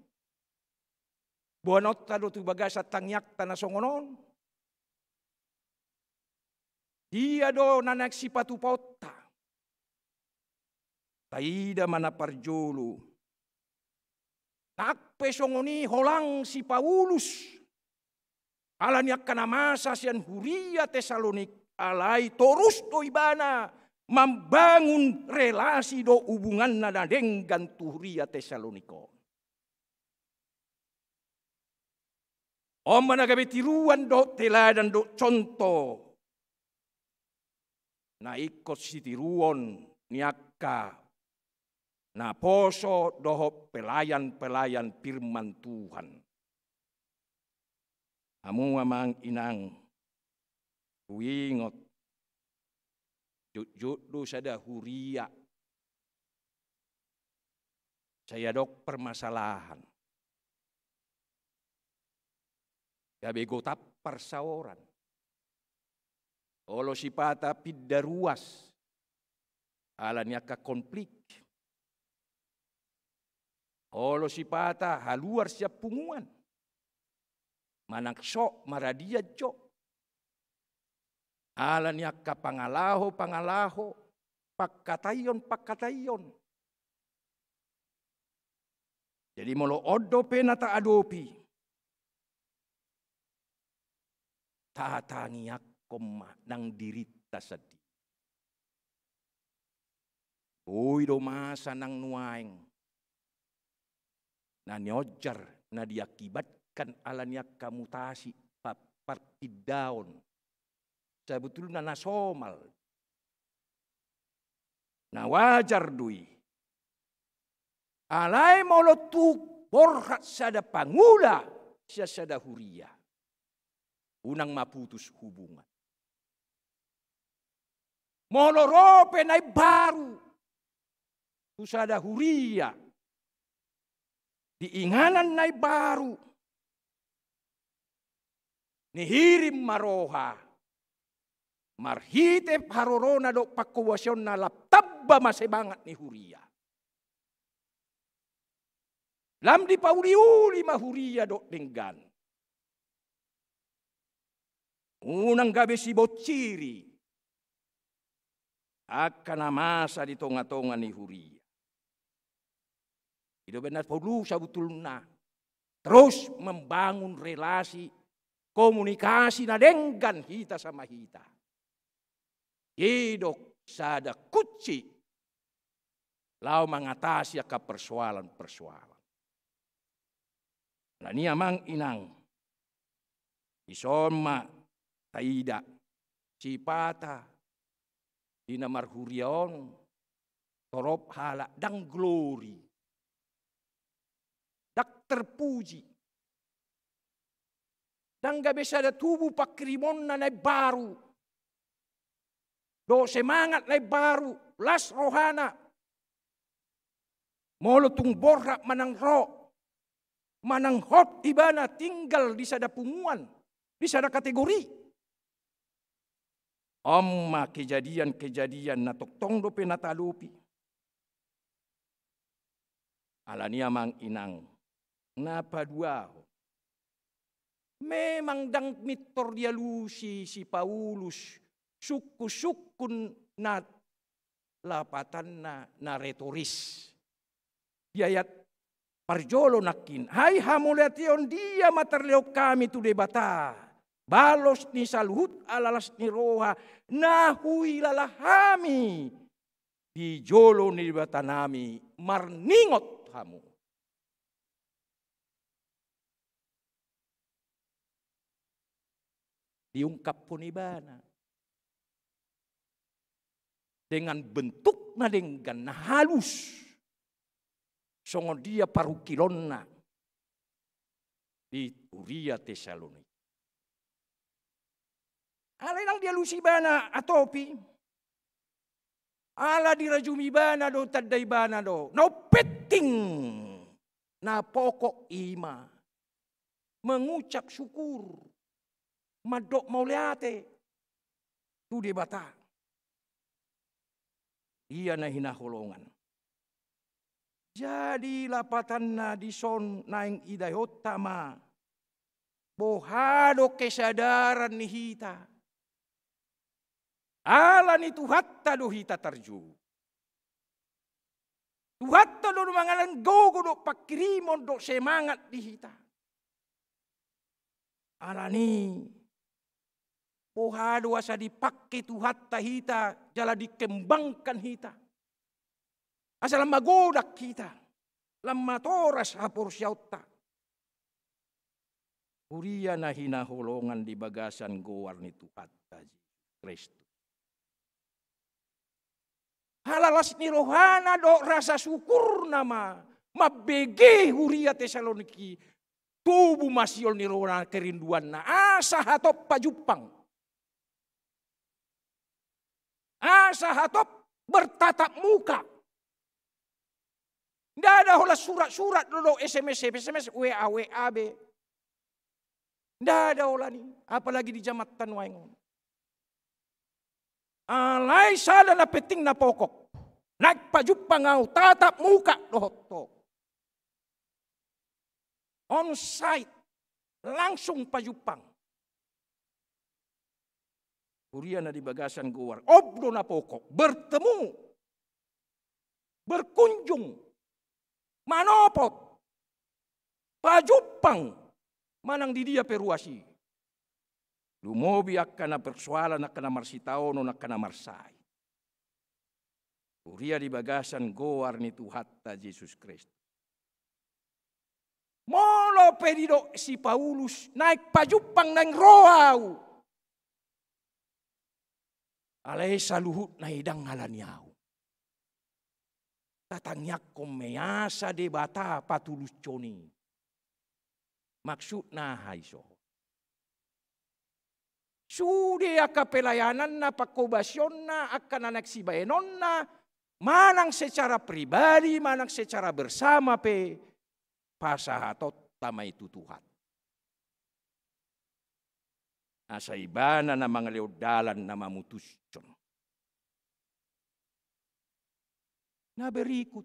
boanonta do tu bagasan tangiangta na songon on. Dia do na naeng sipatupaonta? Taida ma na parjolo. Nang pe songon i holan si Paulus, ala ni angka na masa sian huria Tesalonik, alai torus do ibana mambangun relasi dohot hubunganna na denggan tu huria Tesalonik on. On ma na gabe tiruan dohot teladan dohot conto na ingkon sitiruon ni angka naposo dohot pelayan-pelayan firman Tuhan. Hamu amang inang, huingot, jotjot do sada huria sai adong permasalahan, gabe gotap parsaoran. Olo sipata pinda ruas ala ni angka konflik. Olo sipata haluar sian punguan. Manang sok maradian jo. Ala ni angka pangalaho-pangalaho, pangkataion-pangkataion. Jadi molo on dope na taadopi, tatangiangkon ma nang dirinta sandiri. Boi do masa nang nuaeng na nionjar na diakibatkan ala ni angka mutasi pa-, parpindaon. Sabotulna na somal. Na wajar do i. Alai molo tung borhat sada pangula sian sada huria, unang ma putus hubungan. Molo ro pe na imbaru tu sada huria, di inganan na imbaru, nihirim ma roha marhite harorona dohot pangkobasaonna, lam tamba ma semangat ni huria. Lam dipauliuli ma huria dohot denggan. Unang gabe sibonciri angka na masa di tonga-tonga ni huria. I do umbahen na porlu sabotulna terus membangun relasi, komunikasi na denggan hita sama hita. Didok sada kunci laho mangatasi angka persoalan-persoalan. Alani i amang inang, dison ma taida sipata di na marhuria on torop halak ndang glori, ndang terpuji. Ndang gabe sada tubu pangkirimonna na imbaru dohot semangat na imbaru, las rohana. Molo tung borhat manang ro, manang hot ibana tinggal di sada punguan, di sada kategori. On ma kejadian-kejadian na tongtong dope na taadopi. Alani i amang inang, na paduahon, memang ndang mintor dialusi si Paulus sungkun-sungkun na lapatanna na retoris. Di ayat parjolo nangkin, hai hamuliateon, dia ma tarlehon hami tu Debata, balos ni saluhut ala las ni roha na huilala hami di jolo ni Debatanami marningot hamu. Diungkaphon ibana dengan bentuk na denggan, na halus, songon dia parungkilonna di huria Tesalonika. Alai ndang dialusi ibana atopi. Ala dirajumi ibana do, tanda ibana do na umpenting, na pokok i ma mengucap syukur, mandok mauliate tu Debata. Ia na hinaholongan. Jadi lapatanna dison naeng idaonta ma, boha do kesadaran ni hita. Ala ni Tuhanta do hita tarjou. Tuhanta do na mangalehon gogo dohot pangkirimon dohot semangat di hita. Alani i, boha do asa dipangke Tuhanta hita jala dikembangkan hita, asa lam magodang hita, lam matoras haporseaonta. Huria na hinaholongan di bagasan goar ni Tuhanta Jesus Kristus. Ala las ni rohana dohot rasa syukurna ma mambege huria Tesalonika i, tubu ma siol ni rohana kerinduanna asa hatop pajumpang, asa hatop bertatap muka. Ndada holan surat-surat do, do S M S, S M S, W A, W A be. Ndada holan i, apalagi di jamanta nuaeng on. Alai sada na penting na pokok. Naeng pajumpang ahu, tatap muka dohot ho. On site, langsung pajumpang. Huria na di bagasan goar, on do na pokok, bertemu, berkunjung, manopot, pajumpang, manang di dia pe ruas i. Lumobi angka na persoalan, angka na marsitaonon, angka na marsahit. Huria di bagasan goar ni Tuhanta Jesus Kristus. Molo pe didok si Paulus, naeng pajumpang, naeng ro ahu. Alai saluhutna i ndang ala ni ahu. Tatangiangkon ma i asa Debata patulushon i. Maksudna aha ison? Sude angka pelayananna, pangkobasionna, angka na naeng sibahenonna, manang secara pribadi, manang secara bersama pe, pasahatonta ma i tu Tuhan. Asa Ibana na mangalehon dalan, na mamutushon. Na berikut.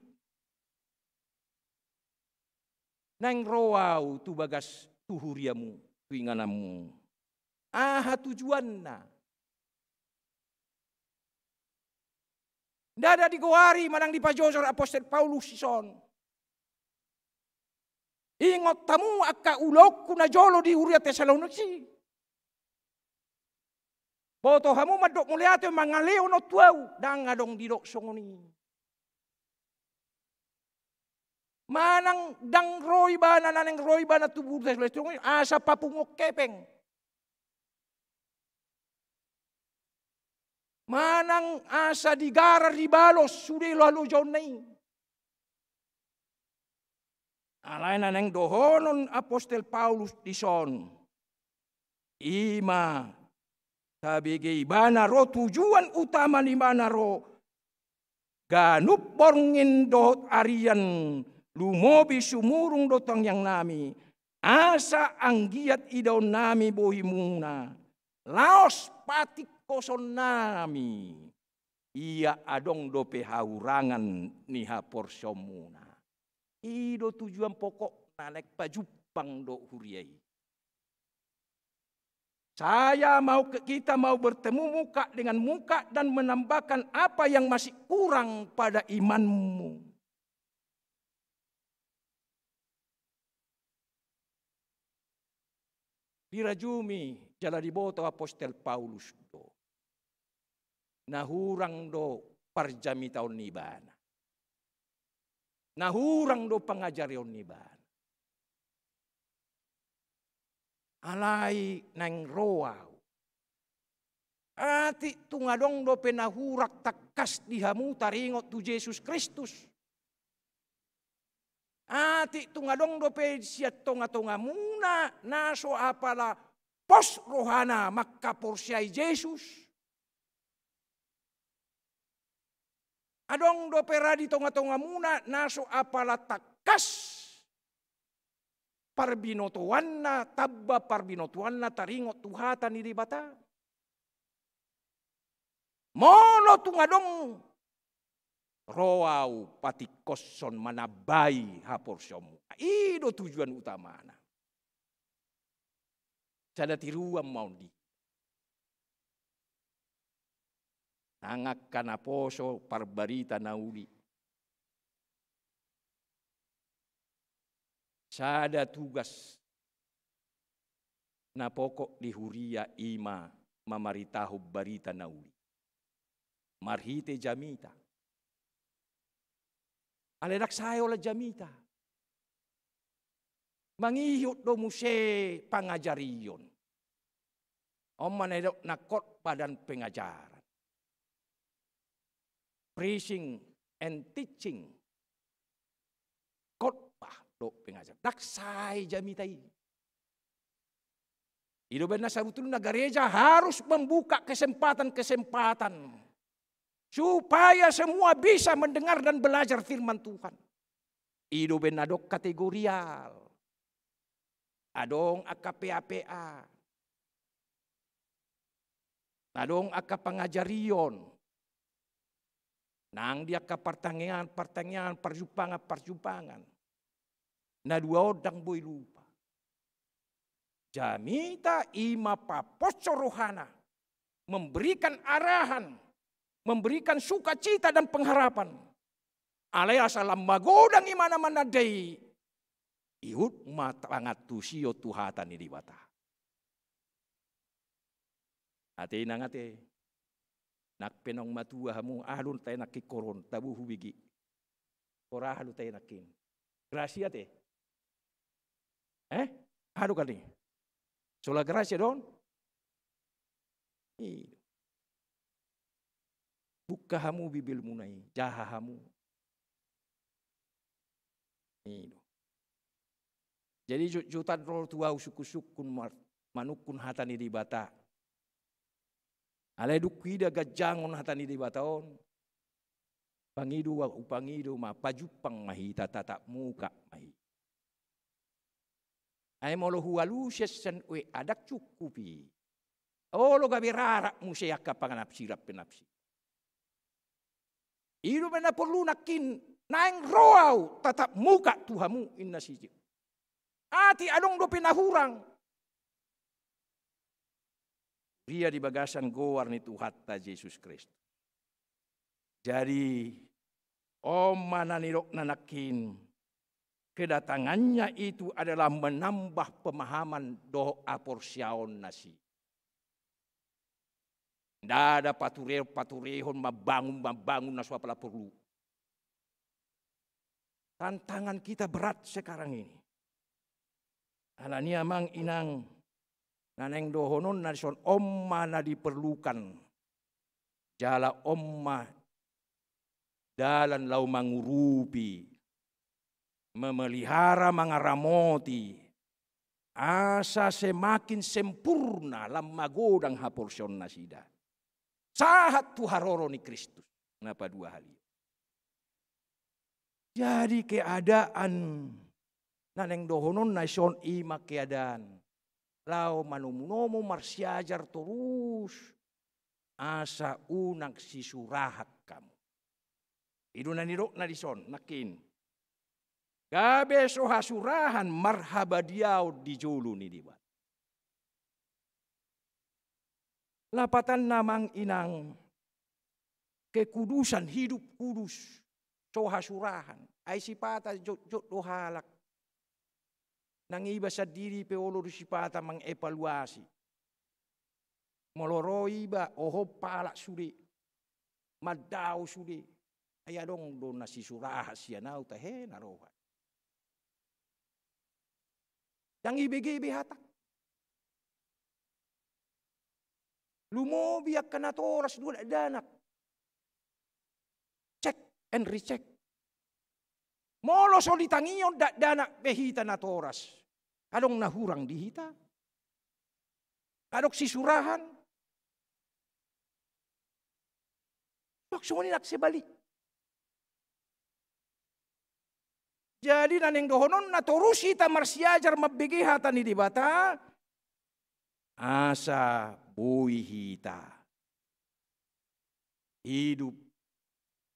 Naeng ro ahu tu bagas, tu huriamu, tu ingananmu. Aha tujuanna? Ndada digoari manang dipajojor apostel Paulus ison. Ingot hamu angka ulaonku na jolo di huria Tesalonik i. Boto hamu mandok mauliate mangalehon on tu ahu, ndang adong didok songon i. Manang ndang ro ibana, naeng ro ibana tu huria Tesalonik i asa papunguhon hepeng. Manang asa digarar, dibalos sude halojaonna i. Alai na naeng dohonon apostel Paulus dison, i ma tabege ibana ro, tujuan utama ni ibana ro, ganup borngin dohot arian, lumobi sumurung do tangiangnami, asa anggiat idaonnami bohimuna, laos patingkoshonnami ia adong dope hahurangan ni haporseaonmuna. I do tujuan pokokna naeng pajumpang dohot huria i. Saya mau ke, kita mau bertemu muka dengan muka dan menambahkan apa yang masih kurang pada imanmu. Dirajumi jala diboto apostel Paulus do, na hurang do parjamitaon ni ibana, na hurang do pangajarion ni ibana. Alai naeng ro ahu. Atik tung adong dope na hurang tangkas di hamu taringot tu Jesus Kristus. Atik tung adong dope sian tongatongamuna na so apala pos rohana mangkaporseai Jesus. Adong dope ra di tongatongamuna na so apala tangkas parbinotoanna, tamba parbinotoanna taringot tu hata ni Debata. Molo tung adong, ro ahu patingkoshon, manambai haporseaonmu. I do tujuan utamana. Sada tiruan ma on di nang angka naposo parbarita na uli. Sada tugas na pokok di huria i ma mamaritahon barita na uli marhite jamita. Alai ndang sae holan jamita. Mangihut do muse pangajarion. On ma na nidok na khotbah dan pengajaran. Preaching and teaching. Khotbah dohot pengajaran. Ndang sae jamita i. I do umbahen na sabutulna gereja harus membuka kesempatan-kesempatan supaya semua bisa mendengar dan belajar firman Tuhan. I do umbahen na adong kategorial. Adong angka P A P A. Adong angka pangajarion nang di angka partangiangan-partangiangan, parjumpangan-parjumpangan. Na dua on ndang boi lupa. Jamita i ma paposo rohana, memberikan arahan, memberikan sukacita dan pengharapan. Alai asa lam magodang imana mananda i, ihut ma pangantusion tu hata ni Debata. Ate inang ate. Nang pe naung matua hamu, aha do tahe nangkin horon, tabo hubege. Horaha do tahe nangkin. Grasia te. Eh? Aha do kan i? Sola grasia do on? I do. Buka hamu Bibelmuna i, jaha hamu. I do. Jadi jotjotan ro tu ahu sungkunsungkun mar-, manungkun hata ni Debata. Alai dung huida ganjangon hata ni Debata on, pangido, hupangido ma, pajumpang ma hita, tatap muka ma hita. Ai molo hualusi sian W A ndang cukup i. Olo gabe rarat muse angka panganapsiran penapsiran. I do pe na porlu nangkin, naeng ro ahu tatap muka tu hamu, inna si J-, atik adong dope na hurang. Dia di bagasan goar ni Tuhanta Jesus Kristus. Jadi, on ma na nidokna nangkin, kedatangannya itu adalah menambah pemahaman dohot haporseaon nasida. Ndada paturehon-paturehon, mambangun-mambangun na so apala porlu. Tantangan kita berat sekarang ini. Alani i amang inang, na naeng dohononna dison, on ma na diperlukan. Jala on ma dalan laho mangurupi, memelihara, mangaramoti, asa semakin sempurna lam magodang haporseaon nasida. Sahat tu haroro ni Kristus na paduahalihon. Jadi keadaan na naeng dohononna dison i ma keadaan laho manomunomu marsiajar torus asa unang sisurahan hamu. I do na nidokna dison nangkin. Gabe so hasurahan marhabadiaon di jolo ni Debata. Lapatanna amang inang, kekudusan, hidup kudus, so hasurahan. Ai sipata jotjot do halak. Nang iba sandiri pe olo do sipata mangevaluasi. Molo ro iba, oho, palak sude, mandao sude. Ai adong do na sisurahan sian ahu tahe na roha. Ndang ibege be hata. Lumobi angka natoras do dakdanak. Check and recheck. Molo so ditangihon dakdanak be hita natoras, adong na hurang di hita? Adong sisurahan? Suang songon i nang sebalikna. Jadi na naeng dohononna torus hita marsiajar mambege hata ni Debata, asa boi hita hidup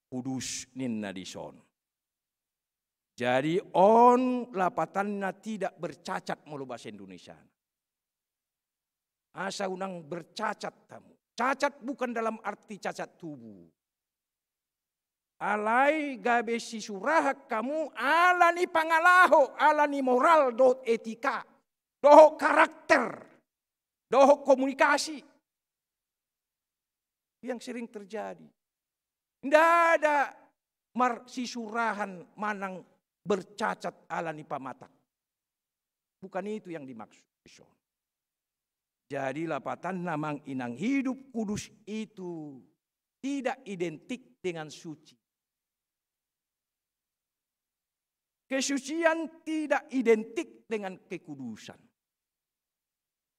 kudus ninna dison. Jadi on lapatanna tidak bercacat molo bahasa Indonesiana. Asa unang bercacat hamu. Cacat bukan dalam arti cacat tubuh. Alai gabe sisurahan hamu ala ni pangalaho, ala ni moral dohot etika, dohot karakter, dohot komunikasi. Yang sering terjadi. Nda ada marsisurahan manang bercacat ala ni pamatak. Bukan itu yang dimaksud. Jadi lapatanna amang inang, hidup kudus itu tidak identik dengan suci. Kesucian tidak identik dengan kekudusan.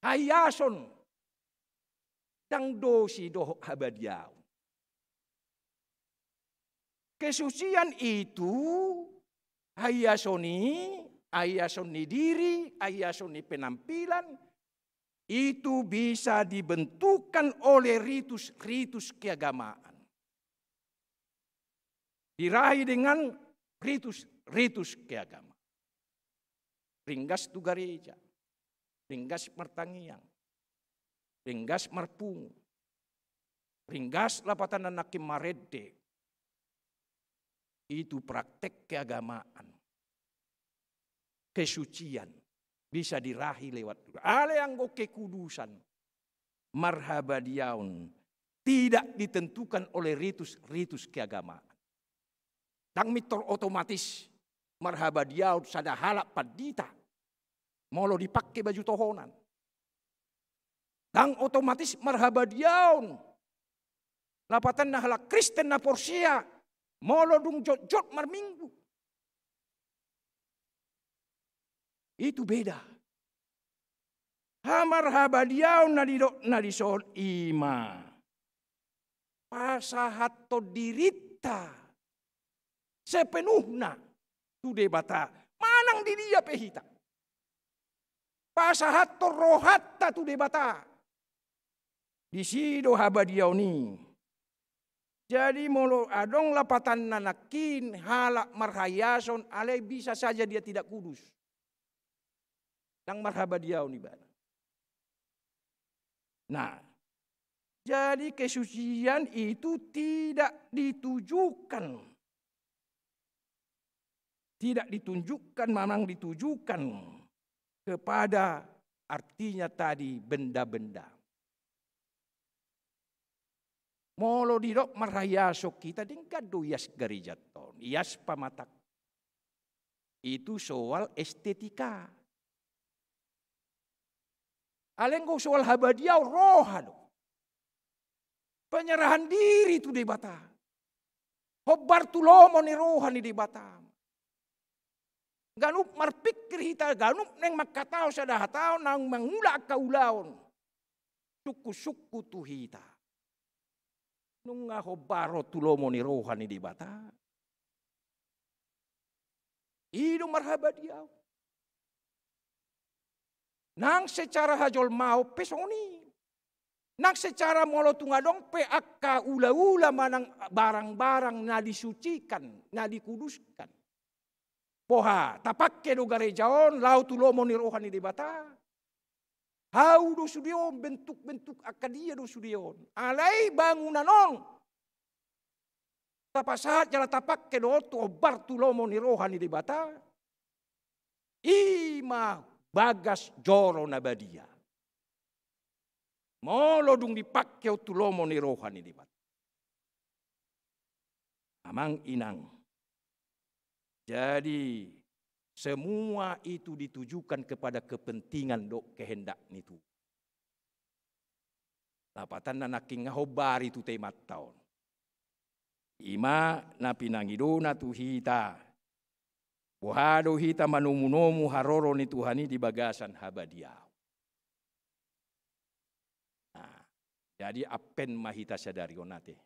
Haiason ndang dosi dohot habadiaon. Kesucian itu haiason i, haiason ni diri, haiason ni penampilan, itu bisa dibentukkan oleh ritus-ritus keagamaan. Dirahi dengan ritus-ritus keagamaan. Ringgas tu gareja, ringgas martangiang, ringgas marpungu, ringgas lapatanna nangkin marende. Itu praktek keagamaan. Kesucian bisa dirahi lewat, alai anggo kekudusan, marhabadiaon tidak ditentukan oleh ritus-ritus keagamaan. Ndang mintor otomatis marhabadiaon sada halak pandita molo dipangke baju tohonan. Ndang otomatis marhabadiaon lapatanna halak Kristen na porsea molo dung jotjot marminggu. Itu beda. Hamarhabadiaon na didok na dison i ma pasahathon dirinta sepenuhna tu Debata, manang di dia pe hita. Pasahathon rohanta tu Debata. Disi do habadiaon i. Jadi molo adong lapatanna nangkin halak marhahiason, alai bisa saja dia tidak kudus. Ndang marhabadiaon ibana. Nah, jadi kesucian itu tidak ditujukan, tidak ditunjukkan, memang ditujukan kepada artinya tadi benda-benda. Molo didok marhahiason hita, denggan do ias garejanta on, ias pamatang. Itu soal estetika. Alai anggo soal habadiaon, roha do. Penyerahan diri tu Debata. Hombar tu lomo ni roha ni Debata. Ganup marpingkir hita, ganup naeng mangkatahon sada hataon, naeng mangula angka ulaon. Sungkun-sungkun tu hita. Nunga hombar ho tu lomo ni roha ni Debata. I do marhabadiaon. Nang secara hajolmaon pe songon i. Nang secara molo tung adong pe angka ula-ula manang barang-barang na disucikan, na dikuduskan. Boha, tapangke do gareja on laho tu lomo ni roha ni Debata? Hau do sude on, bentuk-bentuk angka dia do sude on. Alai bangunan on tapasahat jala tapangke do on tu hombar tu lomo ni roha ni Debata. I ma bagas joro na badia. Molo dung dipangke on tu lomo ni roha ni Debata. Amang inang. Jadi, semua itu ditujukan kepada kepentingan dohot kehendak ni Tuhan. Lapatanna nangkin nga hombari tu temanta on. I ma na pinangidona tu hita. Boha do hita manomu-nomu haroro ni Tuhan i di bagasan habadiaon. Nah, jadi Advent ma hita sadari on ate.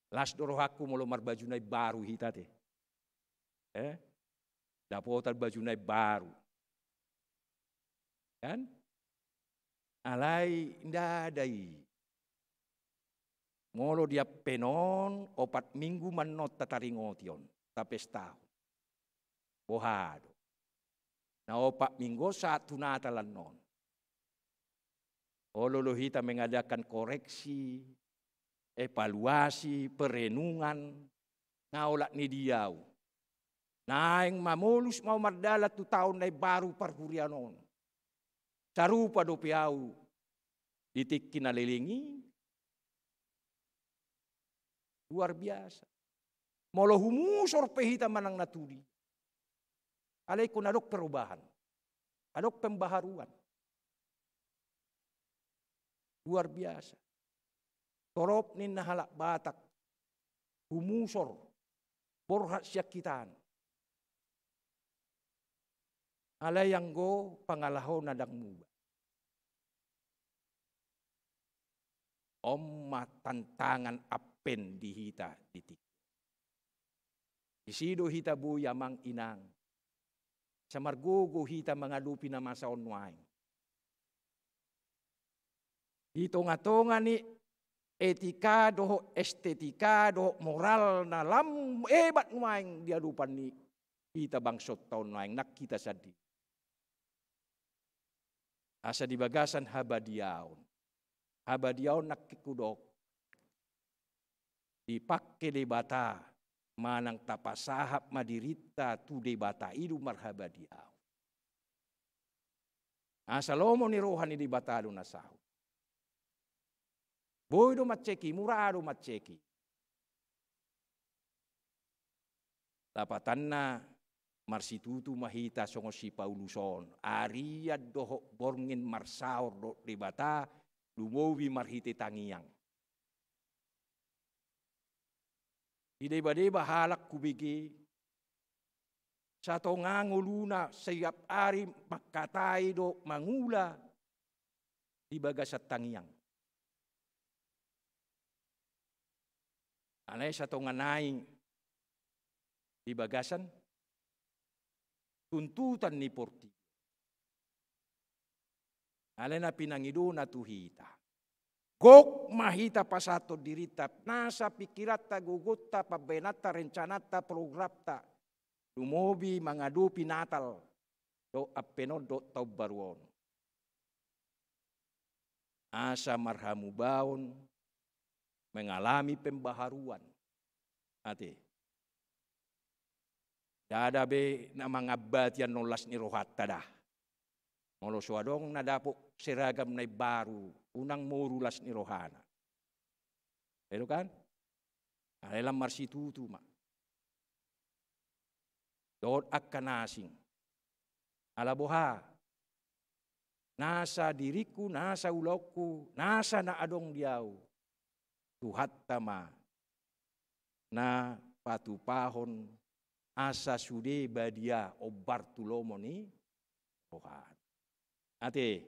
Las do rohangku molo marbaju na imbaru hita te. Eh? Dapotan baju na imbaru. Kan? Alai ndada i. Molo di Advent on, opat minggu ma annon tataringoti on, tapestahon. Boha do? Na opat minggu on sahat tu Natal annon. Olo do hita mengadakan koreksi, evaluasi, perenungan, nga olat ni dia au. Naeng mamolus ma au mardalan tu taon na imbaru parhuriaon on. Sarupa dope au di tingki na leleng i. Luar biasa. Molo humusor pe hita manang na tudia. Alai ingkon adong perubahan. Adong pembaharuan. Luar biasa. Torop ninna halak Batak. Humusor. Borhat sian hita an. Alai anggo pangalahona ndang muba. On ma tantangan Advent di hita di tingki. Disi do hita boi amang inang. Asa margogo hita mangadopi na masa on nuaeng. Di tonga-tonga ni etika dohot estetika dohot moral na lam hebat nuaeng di adopan ni hita bangsonta on nuaeng, nang hita sandiri. Asa di bagasan habadiaon. Habadiaon nangkin hudok, dipangke Debata manang tapasahat ma dirinta tu Debata i do marhabadiaon. Asa lomo ni roha ni Debata do na saut. Boi do manseki, mura do manseki. Lapatanna, marsitutu ma hita songon si Paulus on, arian dohot borngin marsaor dohot Debata, lumobi marhite tangiang. Didebadeba halak hubege, satonga ngoluna setiap ari mangkatai dohot mangula di bagasan tangiang. Alai satonga nai di bagasan tuntutan ni portibi. Alai na pinangidona tu hita, gok ma hita pasahathon dirinta, nasa pingkiranta, gogonta, pambahenanta, rencananta, programta, lumobi mangadopi Natal dohot Advent on dohot taon baru on. Asa marhamubaon mengalami pembaharuan. Ate. Ndada be na mangambati annon las ni rohanta da. Molo so adong na dapot seragam na imbaru, unang moru las ni rohana. Edo kan? Alai lam marsitutu ma. Dohot angka na asing. Ala boha? Nasa diringku, nasa ulaonku, nasa na adong di ahu, Tuhanta ma na patupahon asa sude badia, ombar tu lomo ni rohana. Ate,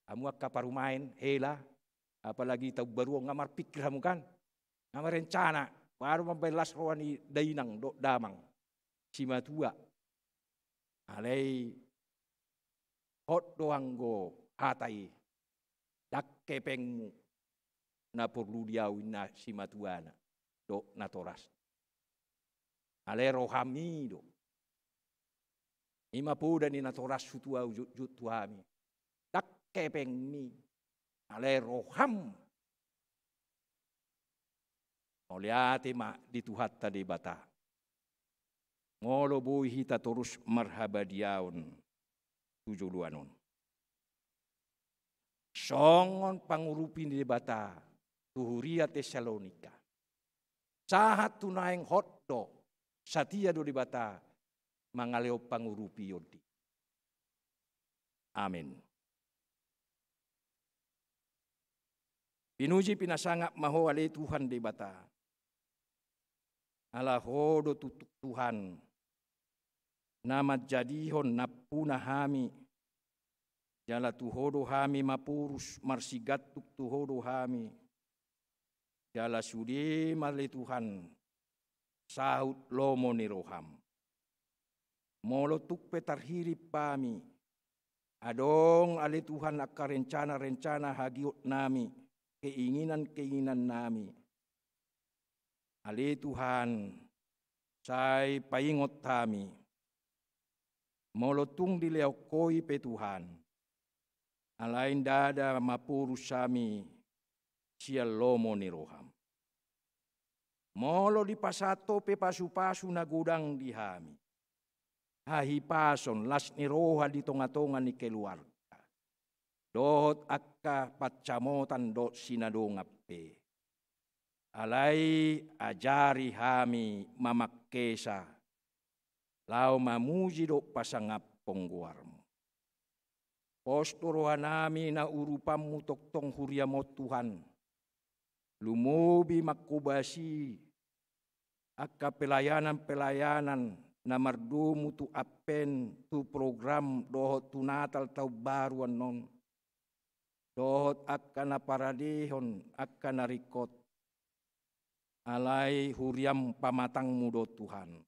hamu angka parumaen, hela, apalagi taon baru on, nga marpingkir hamu kan? Nga marencana, baru mambahen las roha ni dainang dohot damang, simatua. Alai hot do anggo hata i, ndang hepengmu na porlu di ahu, ninna simatuana dohot natorasna. Alai rohami do. I ma poda ni natorashu tu ahu jotjot tu hami. Ndang hepengmi, alai roham. Mauliate ma di Tuhanta Debata. Molo boi hita torus marhabadiaon tu joloan on. Songon pangurupi ni Debata tu huria Tesalonika. Sahat tu naeng hot do, satia do Debata mangalehon pangurupion di. Amen. Pinuji pinasangap ma Ho ale Tuhan Debata. Ala Ho do tutu Tuhan, na manjadihon nampuna hami, jala tu Ho do hami maporus, marsigantung tu Ho do hami, jala sude ma ale Tuhan, saut lomo ni roham. Molo tung pe tarhirim hami, adong ale Tuhan angka rencana-rencana hagiot nami, keinginan-keinginan nami, ale Tuhan, sai paingot hami. Molo tung dilehon Ho i pe Tuhan, alai ndada maporus hami sian lomo ni roham. Molo dipasahat Ho pe pasupasu na godang di hami, hahipason, las ni roha di tongatonga ni keluarga, dohot angka pansamotan dohot sinadongan pe, alai ajari hami mamangkesa, laho mamuji dohot pasangaphon goarmu. Pos do rohanami na urupanmu tongtong huriam on Tuhan, lumobi manghobasi angka pelayanan-pelayanan na mardomu tu Advent, tu program dohot tu Natal taon baru annon, dohot angka na paradehon, angka na ringkot. Alai huriam pamatangmu do Tuhan.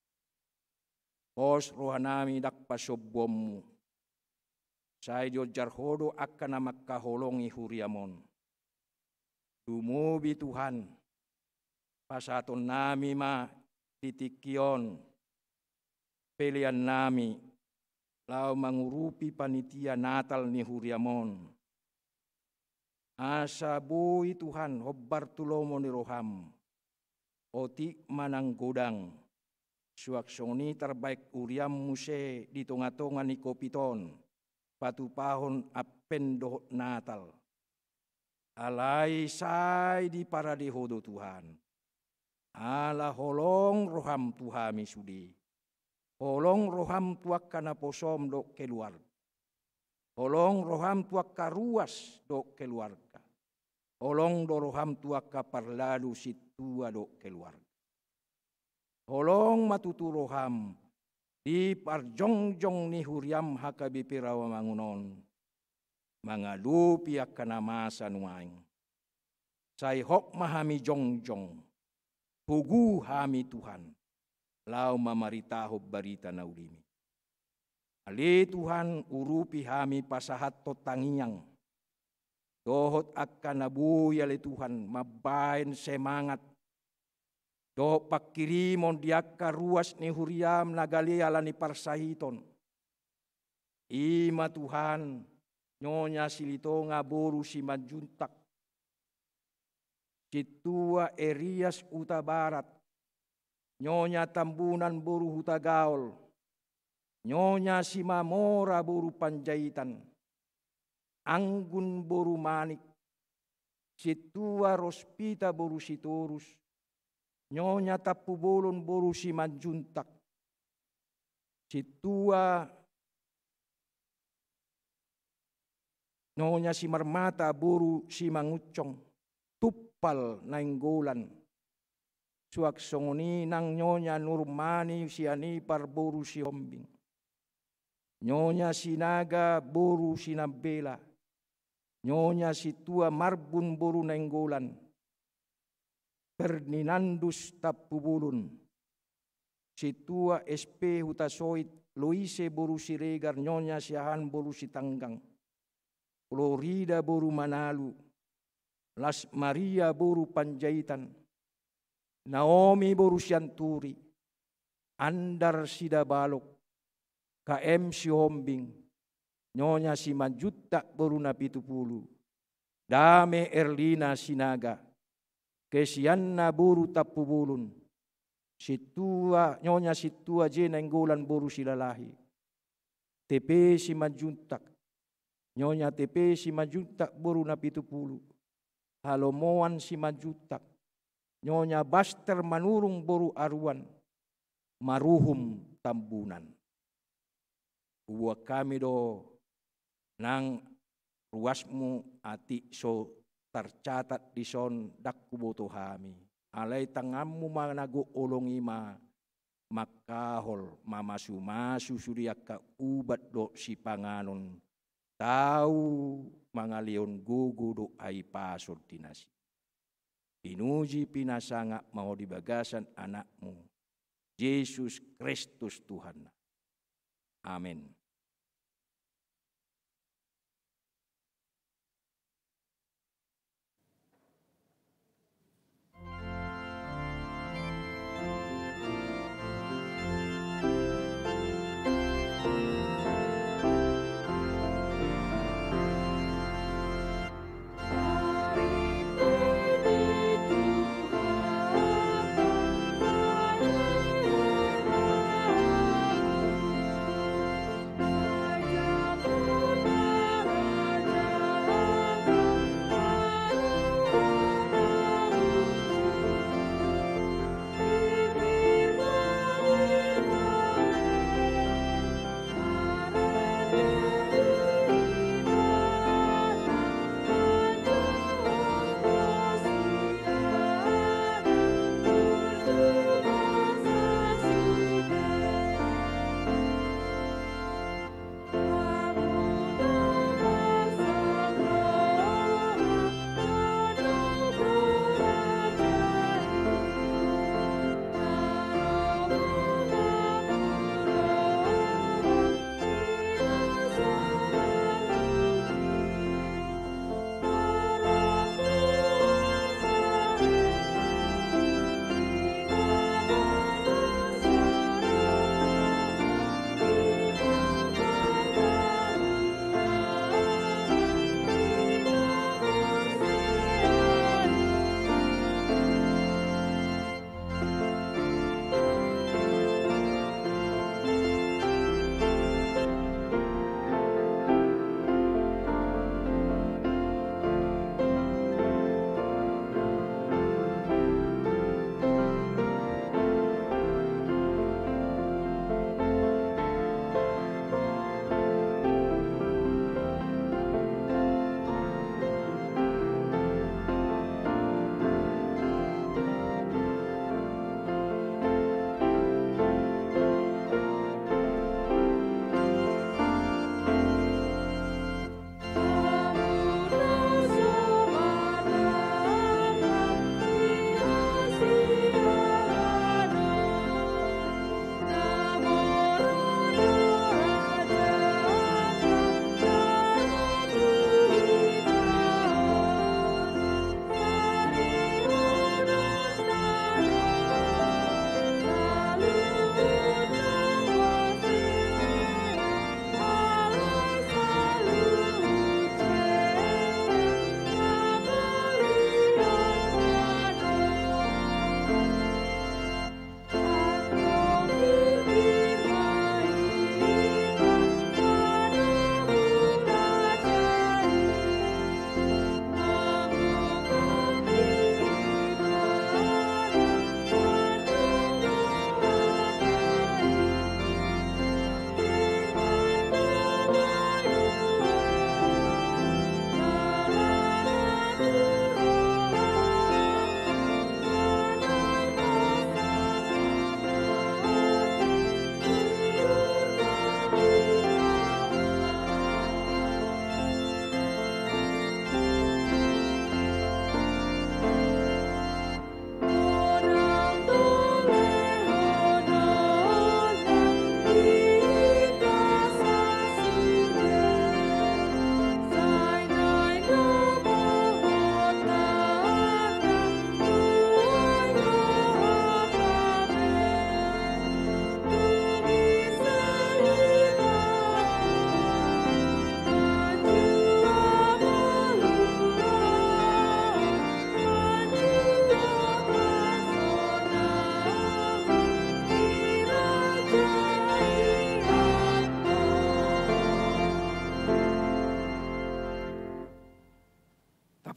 Pos rohanami ndang pasombuonmu. Sai dionjar Ho do angka na mangkaholongi huriam on. Lumobi Tuhan, pasahatonnami ma di tingki on peleannami laho mangurupi panitia Natal ni huriam on. Asa boi Tuhan hombar tu lomo ni roham, otik ma nang godang, suang songon i tarbahen huriam muse di tongatonga ni Covid on, patupahon Advent dohot Natal. Alai sai diparade Ho do Tuhan. Ala holong roham tu hami sude. Holong roham tu angka naposom dohot keluarga. Holong roham tu angka ruas dohot keluarga. Holong do roham tu angka parlalu sintua dohot keluarga. Holong ma tutu roham di parjongjong ni huriam H K B P Rawamangun on, mangadopi angka na masa nuaeng. Sai hot ma hami jongjong, pogu hami Tuhan, laho mamaritahon barita na uli-Mi. Ale Tuhan, urupi hami pasahathon tangiang dohot angka na boi ale Tuhan mambahen semangat dohot pangkirimon di angka ruas ni huriam na gale ala ni parsahiton. I ma Tuhan, Nyonya Silitonga boru Simanjuntak, Sintua Erias Hutabarat, Nyonya Tambunan boru Hutagaol, Nyonya Simamora boru Panjaitan, Anggun boru Manik, Sintua Rospita boru Sitorus, Nyonya Tampubolon boru Simanjuntak, Sintua Nyonya Simarmata boru Simangunsong, Tumpal Nainggolan, suang songon i nang Nyonya Nurmani Sianipar boru Sihombing, Nyonya Sinaga boru Sinambela, Nyonya Sintua Marbun boru Nainggolan, Ferdinandus Tampubolon, Sintua S P Hutasoit, Loise boru Siregar, Nyonya Siahaan boru Sitanggang, Florida boru Manalu, Las Maria boru Panjaitan, Naomi boru Sianturi, Andar Sidabalok, K M Sihombing, Nyonya Simanjuntak boru Napitupulu, Dame Erlina Sinaga, Kesianna boru Tampubolon, Sintua, Nyonya Sintua J Nainggolan boru Silalahi, T P Simanjuntak, Nyonya T P Simanjuntak boru Napitupulu, Halomoan Simanjuntak, Nyonya Baster Manurung boru Aruan, maruhum Tambunan. Huboan hami do nang ruasmu, atik so tarcatat dison ndang huboto hami. Alai tanganmu ma na gok holong i ma mangkahol, mamasumasu sude angka ubat dohot sipanganon, tau mangalehon gogo dohot hahipason di nasida. Pinuji pinasangap ma Ho di bagasan Anakmu, Jesus Kristus Tuhanna. Amen.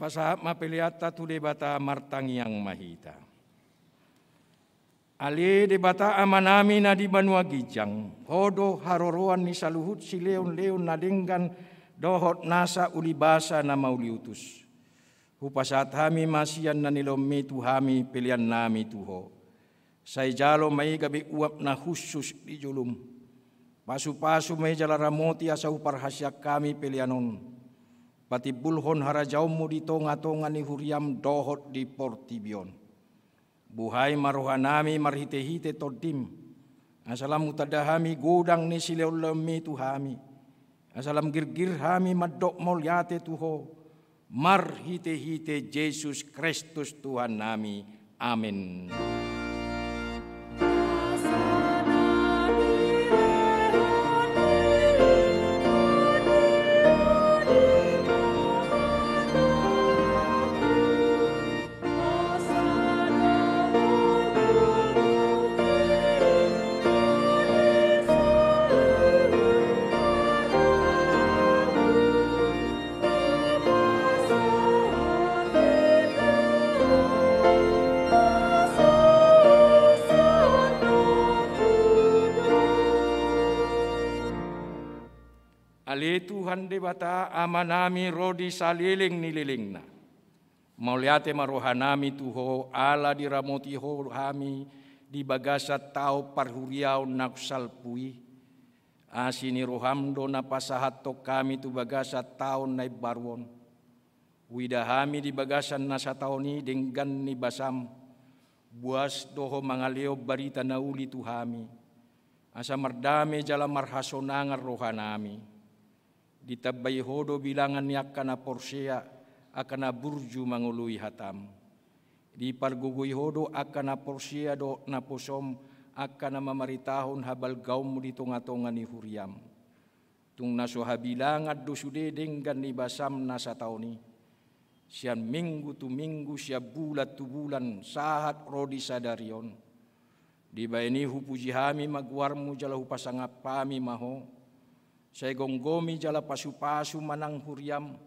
Pasahat ma peleanta tu Debata, martangiang ma hita. Ale Debata Amanami na di banua ginjang, Ho do haroroan ni saluhut sileonleon na denggan dohot nasa ulibasa na mauliutus. Hupasahat hami ma sian na nilehonMi tu hami peleannami tu Ho. Sai jalo ma i gabe uap na hushus di jolom. Pasupasu ma i jala ramoti asa huparhaseang hami pelean on patimbulhon harajaonMu di tongatonga ni huriaM dohot di portibi on. Buhai ma rohanami marhitehite TondiM, asa lam hutanda hami godang ni sileonleonMi tu hami, asa lam girgir hami mandok mauliate tu Ho, marhitehite Jesus Kristus Tuhannami. Amen. Ale Tuhan Debata, Amanami ro di saleleng ni lelengna. Mauliate ma rohanami tu Ho, ala diramoti Ho hami di bagasan taon parhuriaon na salpu i. Asi ni rohaM do na pasahathon hami tu bagasan taon na imbaru on. Huida hami di bagasan na sataon i denggan ni basaM, boas do Ho mangalehon barita na uli tu hami, asa mardame jala marhasonangan rohanami. Ditambai Ho do bilangan ni angka na porsea, angka na burju mangoloi hataM. Dipargogoi Ho do angka na porsea dohot naposoM, angka na mamaritahon habalgaonMu di tongatonga ni huriaM. Tung na so habilangan do sude denggan ni basaM na sataon i, sian minggu tu minggu, sian bulan tu bulan, sahat ro di sadari on. Dibahen i hupuji hami ma goarMu jala hupasangap hami ma Ho. Sai gomgomi jala pasupasu ma nang huriaM.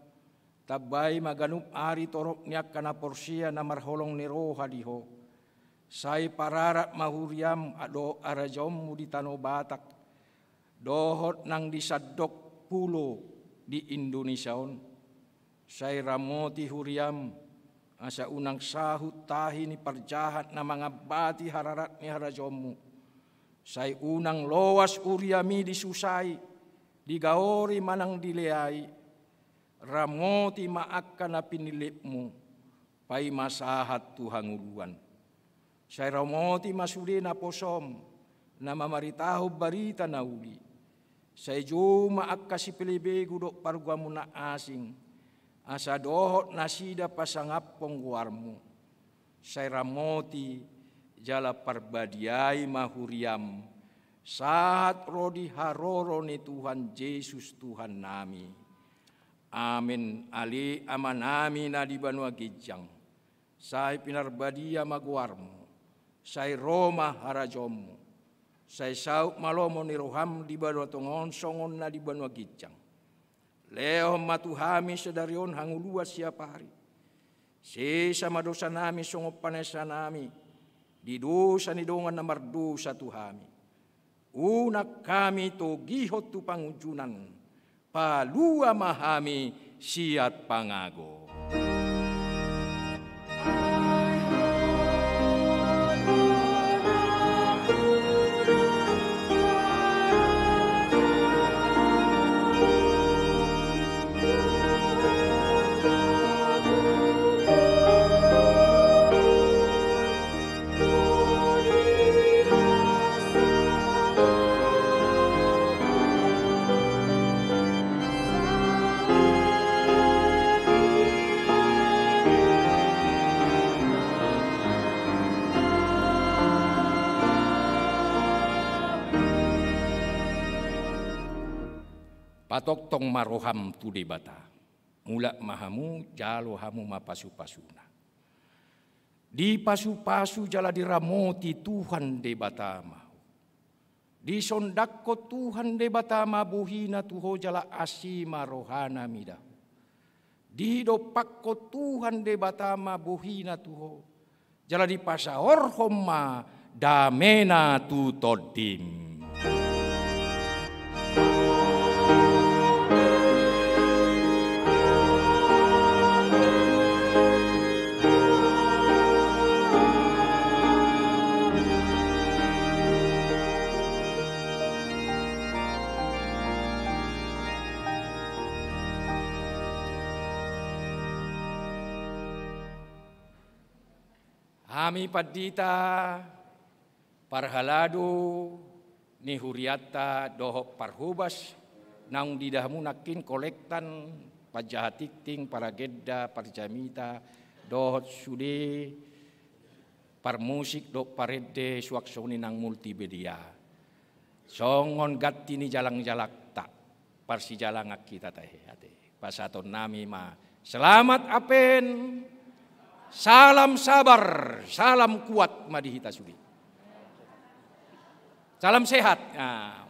Tambai ma ganup ari torop ni angka na porsea na marholong ni roha di Ho. Sai pararat ma huriaM dohot harajaonMu di tano Batak dohot nang di sandok pulo di Indonesia on. Sai ramoti huriaM, asa unang sahut tahi ni parjahat na mangambati hararat ni harajaonMu. Sai unang loas huriaM i disusai, digaori manang dileai. Ramoti ma angka na pinillitMu, paima sahat tu hangoluan. Sai ramoti ma sude naposoM, na mamaritahon barita na uli. Sai jou ma angka sipelebegu dohot parguamu na asing, asa dohot nasida pasangaphon goarMu. Sai ramoti jala parbadiai ma huriaM, sahat ro di haroro ni Tuhan Jesus Tuhannami. Amen. Ale Amanami na di banua ginjang, sai pinarbadia ma goarMu, sai ro ma harajaonMu, sai saut ma lomo ni rohaM di banua tonga on songon na di banua ginjang. Lehon ma tu hami sadari on hangoluan siapari. Sesa ma dosanami songon panesanami di dosa ni dongan na mardosa tu hami. Unang hami togihon tu pangunjunan, palua ma hami sian pangago. Patongtong ma roham tu Debata. Mulak ma hamu, jalo hamu ma pasupasuna. Dipasupasu jala diramoti Tuhan Debata ma ho. Disondangkon Tuhan Debata ma bohina tu ho jala asi ma rohana mida ho. Didompakkon Tuhan Debata ma bohina tu ho, jala dipasaorhon ma damena tu tondim. Hami pandita, parhalado ni hurianta dohot parhobas, naung diida hamu nangkin kolektan, panjaha tingting, paragenda, parjamita, dohot sude parmusik dohot parende, suang songon i nang multimedia. Songon ganti ni jalang-jalangta, parsijalangan hita tahe ate. Pasahaton nami ma selamat Advent, salam sabar, salam kuat ma di hita sude. Salam sehat. Ah,